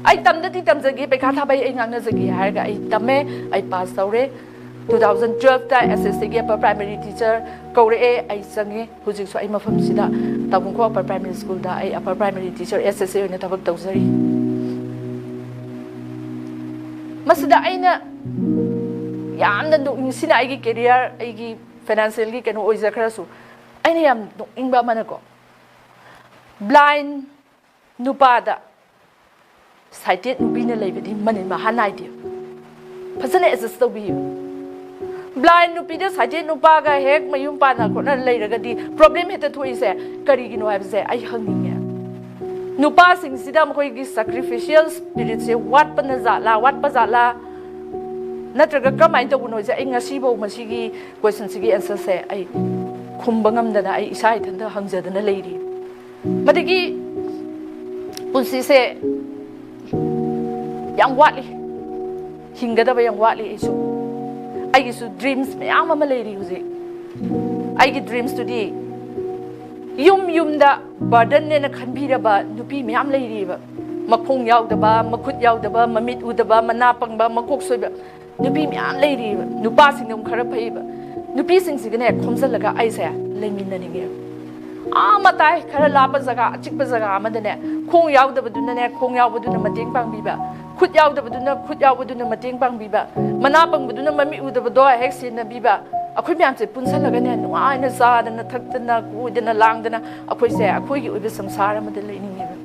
ꯑꯩ ꯇꯝꯗꯗꯤ ꯇꯝꯖꯒꯦ, ꯄꯩꯈꯥ ꯊꯥꯕꯩ ꯑꯩ ꯉꯥꯡꯅꯖꯒꯦ ꯍꯥꯏꯔꯒ ꯑꯩ ꯇꯝꯃꯦ, ꯑꯩ ꯄꯥꯁ ꯇꯧꯔꯦ꯫ ꯇꯨ ꯊꯥꯎꯖꯟ ꯇꯨꯋꯦꯜꯐꯇ ꯑꯦꯁ ꯑꯦꯁ ꯁꯤꯒꯤ ꯑꯄꯔ ꯄ꯭ꯔꯥꯏꯃꯔꯤ ꯇꯤꯆꯔ ꯀꯧꯔꯛꯑꯦ, ꯑꯩ ꯆꯪꯉꯦ꯫ ꯍꯧꯖꯤꯛꯁꯨ ꯑꯩ ꯃꯐꯝꯁꯤꯗ ꯇꯥꯕꯨꯡꯈꯣꯛ ꯑꯄꯔ ꯄ꯭ꯔꯥꯏꯃꯔꯤ ꯁ꯭ꯀꯨꯜꯗ ꯑꯩ ꯑꯄꯔ ꯄ꯭ꯔꯥꯏꯃꯔꯤ ꯇꯤꯆꯔ, ꯑꯦꯁ ꯑꯦꯁ ꯑꯦ ꯑꯣꯏꯅ ꯊꯕꯛ ꯇꯧꯖꯔꯤ꯫ ꯃꯁꯤꯗ ꯑꯩꯅ ꯌꯥꯝꯅ ꯅꯣꯛꯅꯤꯡ-, ꯁꯤꯅ ꯑꯩꯒꯤ ꯀꯦꯔꯤꯌꯔ, ꯑꯩꯒꯤ ꯐꯥꯏꯅꯥꯟꯁꯤꯌꯦꯜꯒꯤ ꯀꯩꯅꯣ ꯑꯣꯏꯖꯈ꯭ꯔꯁꯨ, ꯑꯩꯅ ꯌꯥꯝ ꯅꯣꯛꯅꯤꯡꯕ ꯑꯃꯅꯀꯣ, ꯕ꯭ꯂꯥꯏꯟ ꯅꯨꯄꯥꯗ ꯁꯥꯏꯇꯦꯠ ꯅꯨꯄꯤꯅ ꯂꯩꯕꯗꯤ ꯃꯅꯤꯟ ꯃꯍꯥ ꯅꯥꯏꯗꯦ꯫ ꯐꯖꯅ ꯑꯦꯗꯖꯁ ꯇꯧꯕꯤꯌꯨ꯫ ꯕ꯭ꯂꯥꯏꯟ ꯅꯨꯄꯤꯗ ꯁꯥꯏꯇꯦꯠ ꯅꯨꯄꯥꯒ ꯍꯦꯛ ꯃꯌꯨꯝ ꯄꯥꯟꯅ ꯈꯣꯠꯅ ꯂꯩꯔꯒꯗꯤ ꯄ꯭ꯔꯣꯕ꯭ꯂꯦꯝ ꯍꯦꯛꯇ ꯊꯣꯛꯏꯁꯦ ꯀꯔꯤꯒꯤꯅꯣ ꯍꯥꯏꯕꯁꯦ ꯑꯩ ꯍꯪꯅꯤꯡꯉꯦ꯫ ꯅꯨꯄꯥꯁꯤꯡꯁꯤꯗ ꯃꯈꯣꯏꯒꯤ ꯁꯦꯀ꯭ꯔꯤꯐꯤꯁꯤꯌꯦꯜ ꯁ꯭ꯄꯤꯔꯤꯠꯁꯦ ꯋꯥꯠꯄꯅ ꯖꯥꯠꯂꯥ, ꯋꯥꯠꯄ ꯖꯥꯠꯂꯥ, ꯅꯠꯇ꯭ꯔꯒ ꯀꯔꯝꯍꯥꯏꯅ ꯇꯧꯕꯅꯣꯁꯦ ꯑꯩ ꯉꯁꯤꯐꯥꯎ ꯃꯁꯤꯒꯤ ꯀꯣꯏꯁꯟꯁꯤꯒꯤ ꯑꯦꯟꯁꯔꯁꯦ ꯑꯩ ꯈꯨꯝꯕ ꯉꯝꯗꯅ ꯑꯩ ꯏꯁꯥ ꯏꯊꯟꯇ ꯍꯪꯖꯗꯅ ꯂꯩꯔꯤ꯫ ꯃꯗꯒꯤ ꯄꯨꯟꯁꯤꯁꯦ ꯌꯥꯝ ꯋꯥꯠꯂꯤ, ꯍꯤꯡꯒꯗꯕ ꯌꯥꯝ ꯋꯥꯠꯂꯤ꯫ ꯑꯩꯁꯨ, ꯑꯩꯒꯤꯁꯨ ꯗ꯭ꯔꯤꯝꯁ ꯃꯌꯥꯝ ꯑꯃ ꯂꯩꯔꯤ ꯍꯧꯖꯤꯛ꯫ ꯑꯩꯒꯤ ꯗ꯭ꯔꯤꯝꯁꯇꯨꯗꯤ ꯌꯨꯝ ꯌꯨꯝꯗ ꯕꯔꯗꯟꯅꯦꯅ ꯈꯟꯕꯤꯔꯕ ꯅꯨꯄꯤ ꯃꯌꯥꯝ ꯂꯩꯔꯤꯕ, ꯃꯈꯣꯡ ꯌꯥꯎꯗꯕ, ꯃꯈꯨꯠ ꯌꯥꯎꯗꯕ, ꯃꯃꯤꯠ ꯎꯗꯕ, ꯃꯅꯥ ꯄꯪꯕ, ꯃꯀꯣꯛ ꯁꯣꯏꯕ ꯅꯨꯄꯤ ꯃꯌꯥꯝ ꯂꯩꯔꯤꯕ꯫ ꯅꯨꯄꯥꯁꯤꯡꯅ ꯑꯃꯨꯛ ꯈꯔ ꯐꯩꯕ꯫ ꯅꯨꯄꯤꯁꯤꯡꯁꯤꯒꯅꯦ ꯈꯣꯝꯖꯤꯜꯂꯒ ꯑꯩꯁꯦ ꯂꯩꯃꯤꯟꯅꯅꯤꯡꯉꯦꯕ꯫ ꯑꯥ ꯃꯇꯥꯏ ꯈꯔ ꯂꯥꯞꯄ ꯖꯒꯥ, ꯑꯆꯤꯛꯄ ꯖꯒꯥ ꯑꯃꯗꯅꯦ, ꯈꯣꯡ ꯌꯥꯎꯗꯕꯗꯨꯅꯅꯦ ꯈꯣꯡ ꯌꯥꯎꯕꯗꯨꯅ ꯃꯇꯦꯡ ꯄꯥꯡꯕꯤꯕ, ꯈꯨꯠ ꯌꯥꯎꯗꯕꯗꯨꯅ ꯈꯨꯠ ꯌꯥꯎꯕꯗꯨꯅ ꯃꯇꯦꯡ ꯄꯥꯡꯕꯤꯕ, ꯃꯅꯥ ꯄꯪꯕꯗꯨꯅ ꯃꯃꯤꯠ ꯎꯗꯕꯗꯣ ꯍꯦꯛ ꯁꯦꯟꯅꯕꯤꯕ, ꯑꯩꯈꯣꯏ ꯃꯌꯥꯝꯁꯦ ꯄꯨꯟꯁꯜꯂꯒꯅꯦ ꯅꯨꯡꯉꯥꯏꯅ ꯆꯥꯗꯅ ꯊꯛꯇꯅ ꯀꯣꯏꯗꯅ ꯂꯥꯡꯗꯅ ꯑꯩꯈꯣꯏꯁꯦ ꯑꯩꯈꯣꯏꯒꯤ ꯑꯣꯏꯕ ꯁꯪꯁꯥꯔ ꯑꯃꯗ ꯂꯩꯅꯤꯡꯉꯦꯕ꯫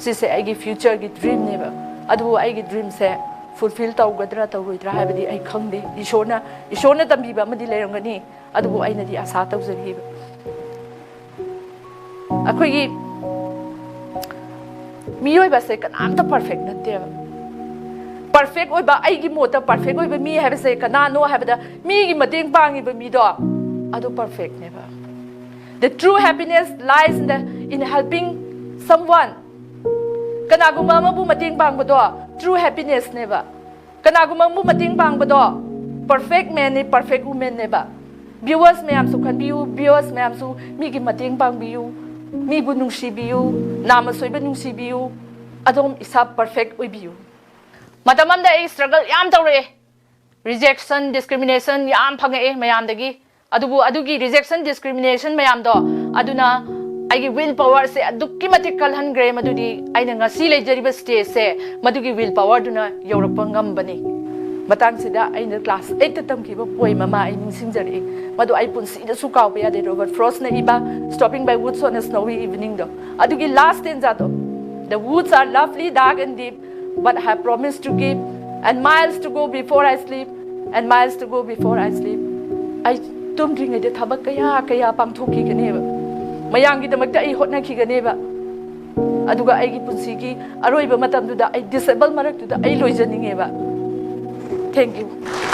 ꯁꯤꯁꯦ ꯑꯩꯒꯤ ꯐ꯭ꯌꯨꯆꯔꯒꯤ ꯗ꯭ꯔꯤꯝꯅꯦꯕ꯫ ꯑꯗꯨꯕꯨ ꯑꯩꯒꯤ ꯗ꯭ꯔꯤꯝꯁꯦ ꯐꯨꯜꯐꯤꯜ ꯇꯧꯒꯗ꯭ꯔꯥ ꯇꯧꯔꯣꯏꯗ꯭ꯔꯥ ꯍꯥꯏꯕꯗꯤ ꯑꯩ ꯈꯪꯗꯦ꯫ ꯏꯁꯣꯔꯅ, ꯏꯁꯣꯔꯅ ꯇꯝꯕꯤꯕ ꯑꯃꯗꯤ ꯂꯩꯔꯝꯒꯅꯤ, ꯑꯗꯨꯕꯨ ꯑꯩꯅꯗꯤ ꯑꯁꯥ ꯇꯧꯖꯔꯤꯕ꯫ ꯑꯩꯈꯣꯏꯒꯤ ꯃꯤꯑꯣꯏꯕꯁꯦ ꯀꯅꯥꯝꯇ ꯄꯔꯐꯦꯛ ꯅꯠꯇꯦꯕ꯫ ꯄꯔꯐꯦꯛ ꯑꯣꯏꯕ, ꯑꯩꯒꯤ ꯃꯣꯠꯇ ꯄꯔꯐꯦꯛ ꯑꯣꯏꯕ ꯃꯤ ꯍꯥꯏꯕꯁꯦ ꯀꯅꯥꯅꯣ ꯍꯥꯏꯕꯗ, ꯃꯤꯒꯤ ꯃꯇꯦꯡ ꯄꯥꯡꯉꯤꯕ ꯃꯤꯗꯣ, ꯑꯗꯨ ꯄꯔꯐꯦꯛꯅꯦꯕ꯫ The true happiness lies in the, in helping someone. ꯀꯅꯥꯒꯨꯝꯕ ꯑꯃꯕꯨ ꯃꯇꯦꯡ ꯄꯥꯡꯕꯗꯣ true happinessꯅꯦꯕ꯫ ꯀꯅꯥꯒꯨꯝꯕ ꯑꯃꯕꯨ ꯃꯇꯦꯡ ꯄꯥꯡꯕꯗꯣ perfect manꯅꯦ, perfect womanꯅꯦꯕ꯫ Viewers ꯃꯌꯥꯝꯁꯨ ꯈꯟꯕꯤꯌꯨ, viewers ꯃꯌꯥꯝꯁꯨ ꯃꯤꯒꯤ ꯃꯇꯦꯡ ꯄꯥꯡꯕꯤꯌꯨ, ꯃꯤꯕꯨ ꯅꯨꯡꯁꯤꯕꯤꯌꯨ, ꯅꯥꯃ ꯁꯣꯏꯕ ꯅꯨꯡꯁꯤꯕꯤꯌꯨ, ꯑꯗꯨꯝ ꯏꯁꯥ perfect ꯑꯣꯏꯕꯤꯌꯨ꯫ ꯃꯇꯝ ꯑꯃꯗ ꯑꯩ struggle ꯌꯥꯝ ꯇꯧꯔꯛꯑꯦ, rejection, discrimination ꯌꯥꯝ ꯐꯪꯉꯛꯑꯦ ꯃꯌꯥꯝꯗꯒꯤ꯫ ꯑꯗꯨꯕꯨ ꯑꯗꯨꯒꯤ rejection, discrimination ꯃꯌꯥꯝꯗꯣ, ꯑꯗꯨꯅ ꯑꯩꯒꯤ will powerꯁꯦ ꯑꯗꯨꯛꯀꯤ ꯃꯇꯤꯛ ꯀꯜꯍꯟꯈ꯭ꯔꯦ꯫ ꯃꯗꯨꯗꯤ ꯑꯩꯅ ꯉꯁꯤ ꯂꯩꯖꯔꯤꯕ stageꯁꯦ, ꯃꯗꯨꯒꯤ will powerꯗꯨꯅ ꯌꯧꯔꯛꯄ ꯉꯝꯕꯅꯤ꯫ ꯃꯇꯥꯡꯁꯤꯗ ꯑꯩꯅ class eightꯇ ꯇꯝꯈꯤꯕ poem ꯑꯃ ꯑꯩ ꯅꯤꯡꯁꯤꯡꯖꯔꯛꯏ꯫ ꯃꯗꯨ ꯑꯩ ꯄꯨꯟꯁꯤꯗꯁꯨ ꯀꯥꯎꯕ ꯌꯥꯗꯦ꯫ Robert Frostꯅ ꯏꯕ Stopping by Woods on a Snowy Eveningꯗꯣ꯫ ꯑꯗꯨꯒꯤ last stanzaꯗꯣ, "The woods are lovely, dark and deep, but I have promised to keep, and miles to go before I sleep, and miles to go before I sleep." ꯑꯩ ꯇꯨꯝꯗ꯭ꯔꯤꯉꯩꯗ ꯊꯕꯛ ꯀꯌꯥ ꯀꯌꯥ ꯄꯥꯡꯊꯣꯛꯈꯤꯒꯅꯦꯕ, ꯃꯌꯥꯝꯒꯤꯗꯃꯛꯇ ꯑꯩ ꯍꯣꯠꯅꯈꯤꯒꯅꯦꯕ꯫ ꯑꯗꯨꯒ ꯑꯩꯒꯤ ꯄꯨꯟꯁꯤꯒꯤ ꯑꯔꯣꯏꯕ ꯃꯇꯝꯗꯨꯗ ꯑꯩ disable ꯃꯔꯛꯇꯨꯗ ꯑꯩ ꯂꯣꯏꯖꯅꯤꯡꯉꯦꯕ꯫ Thank you.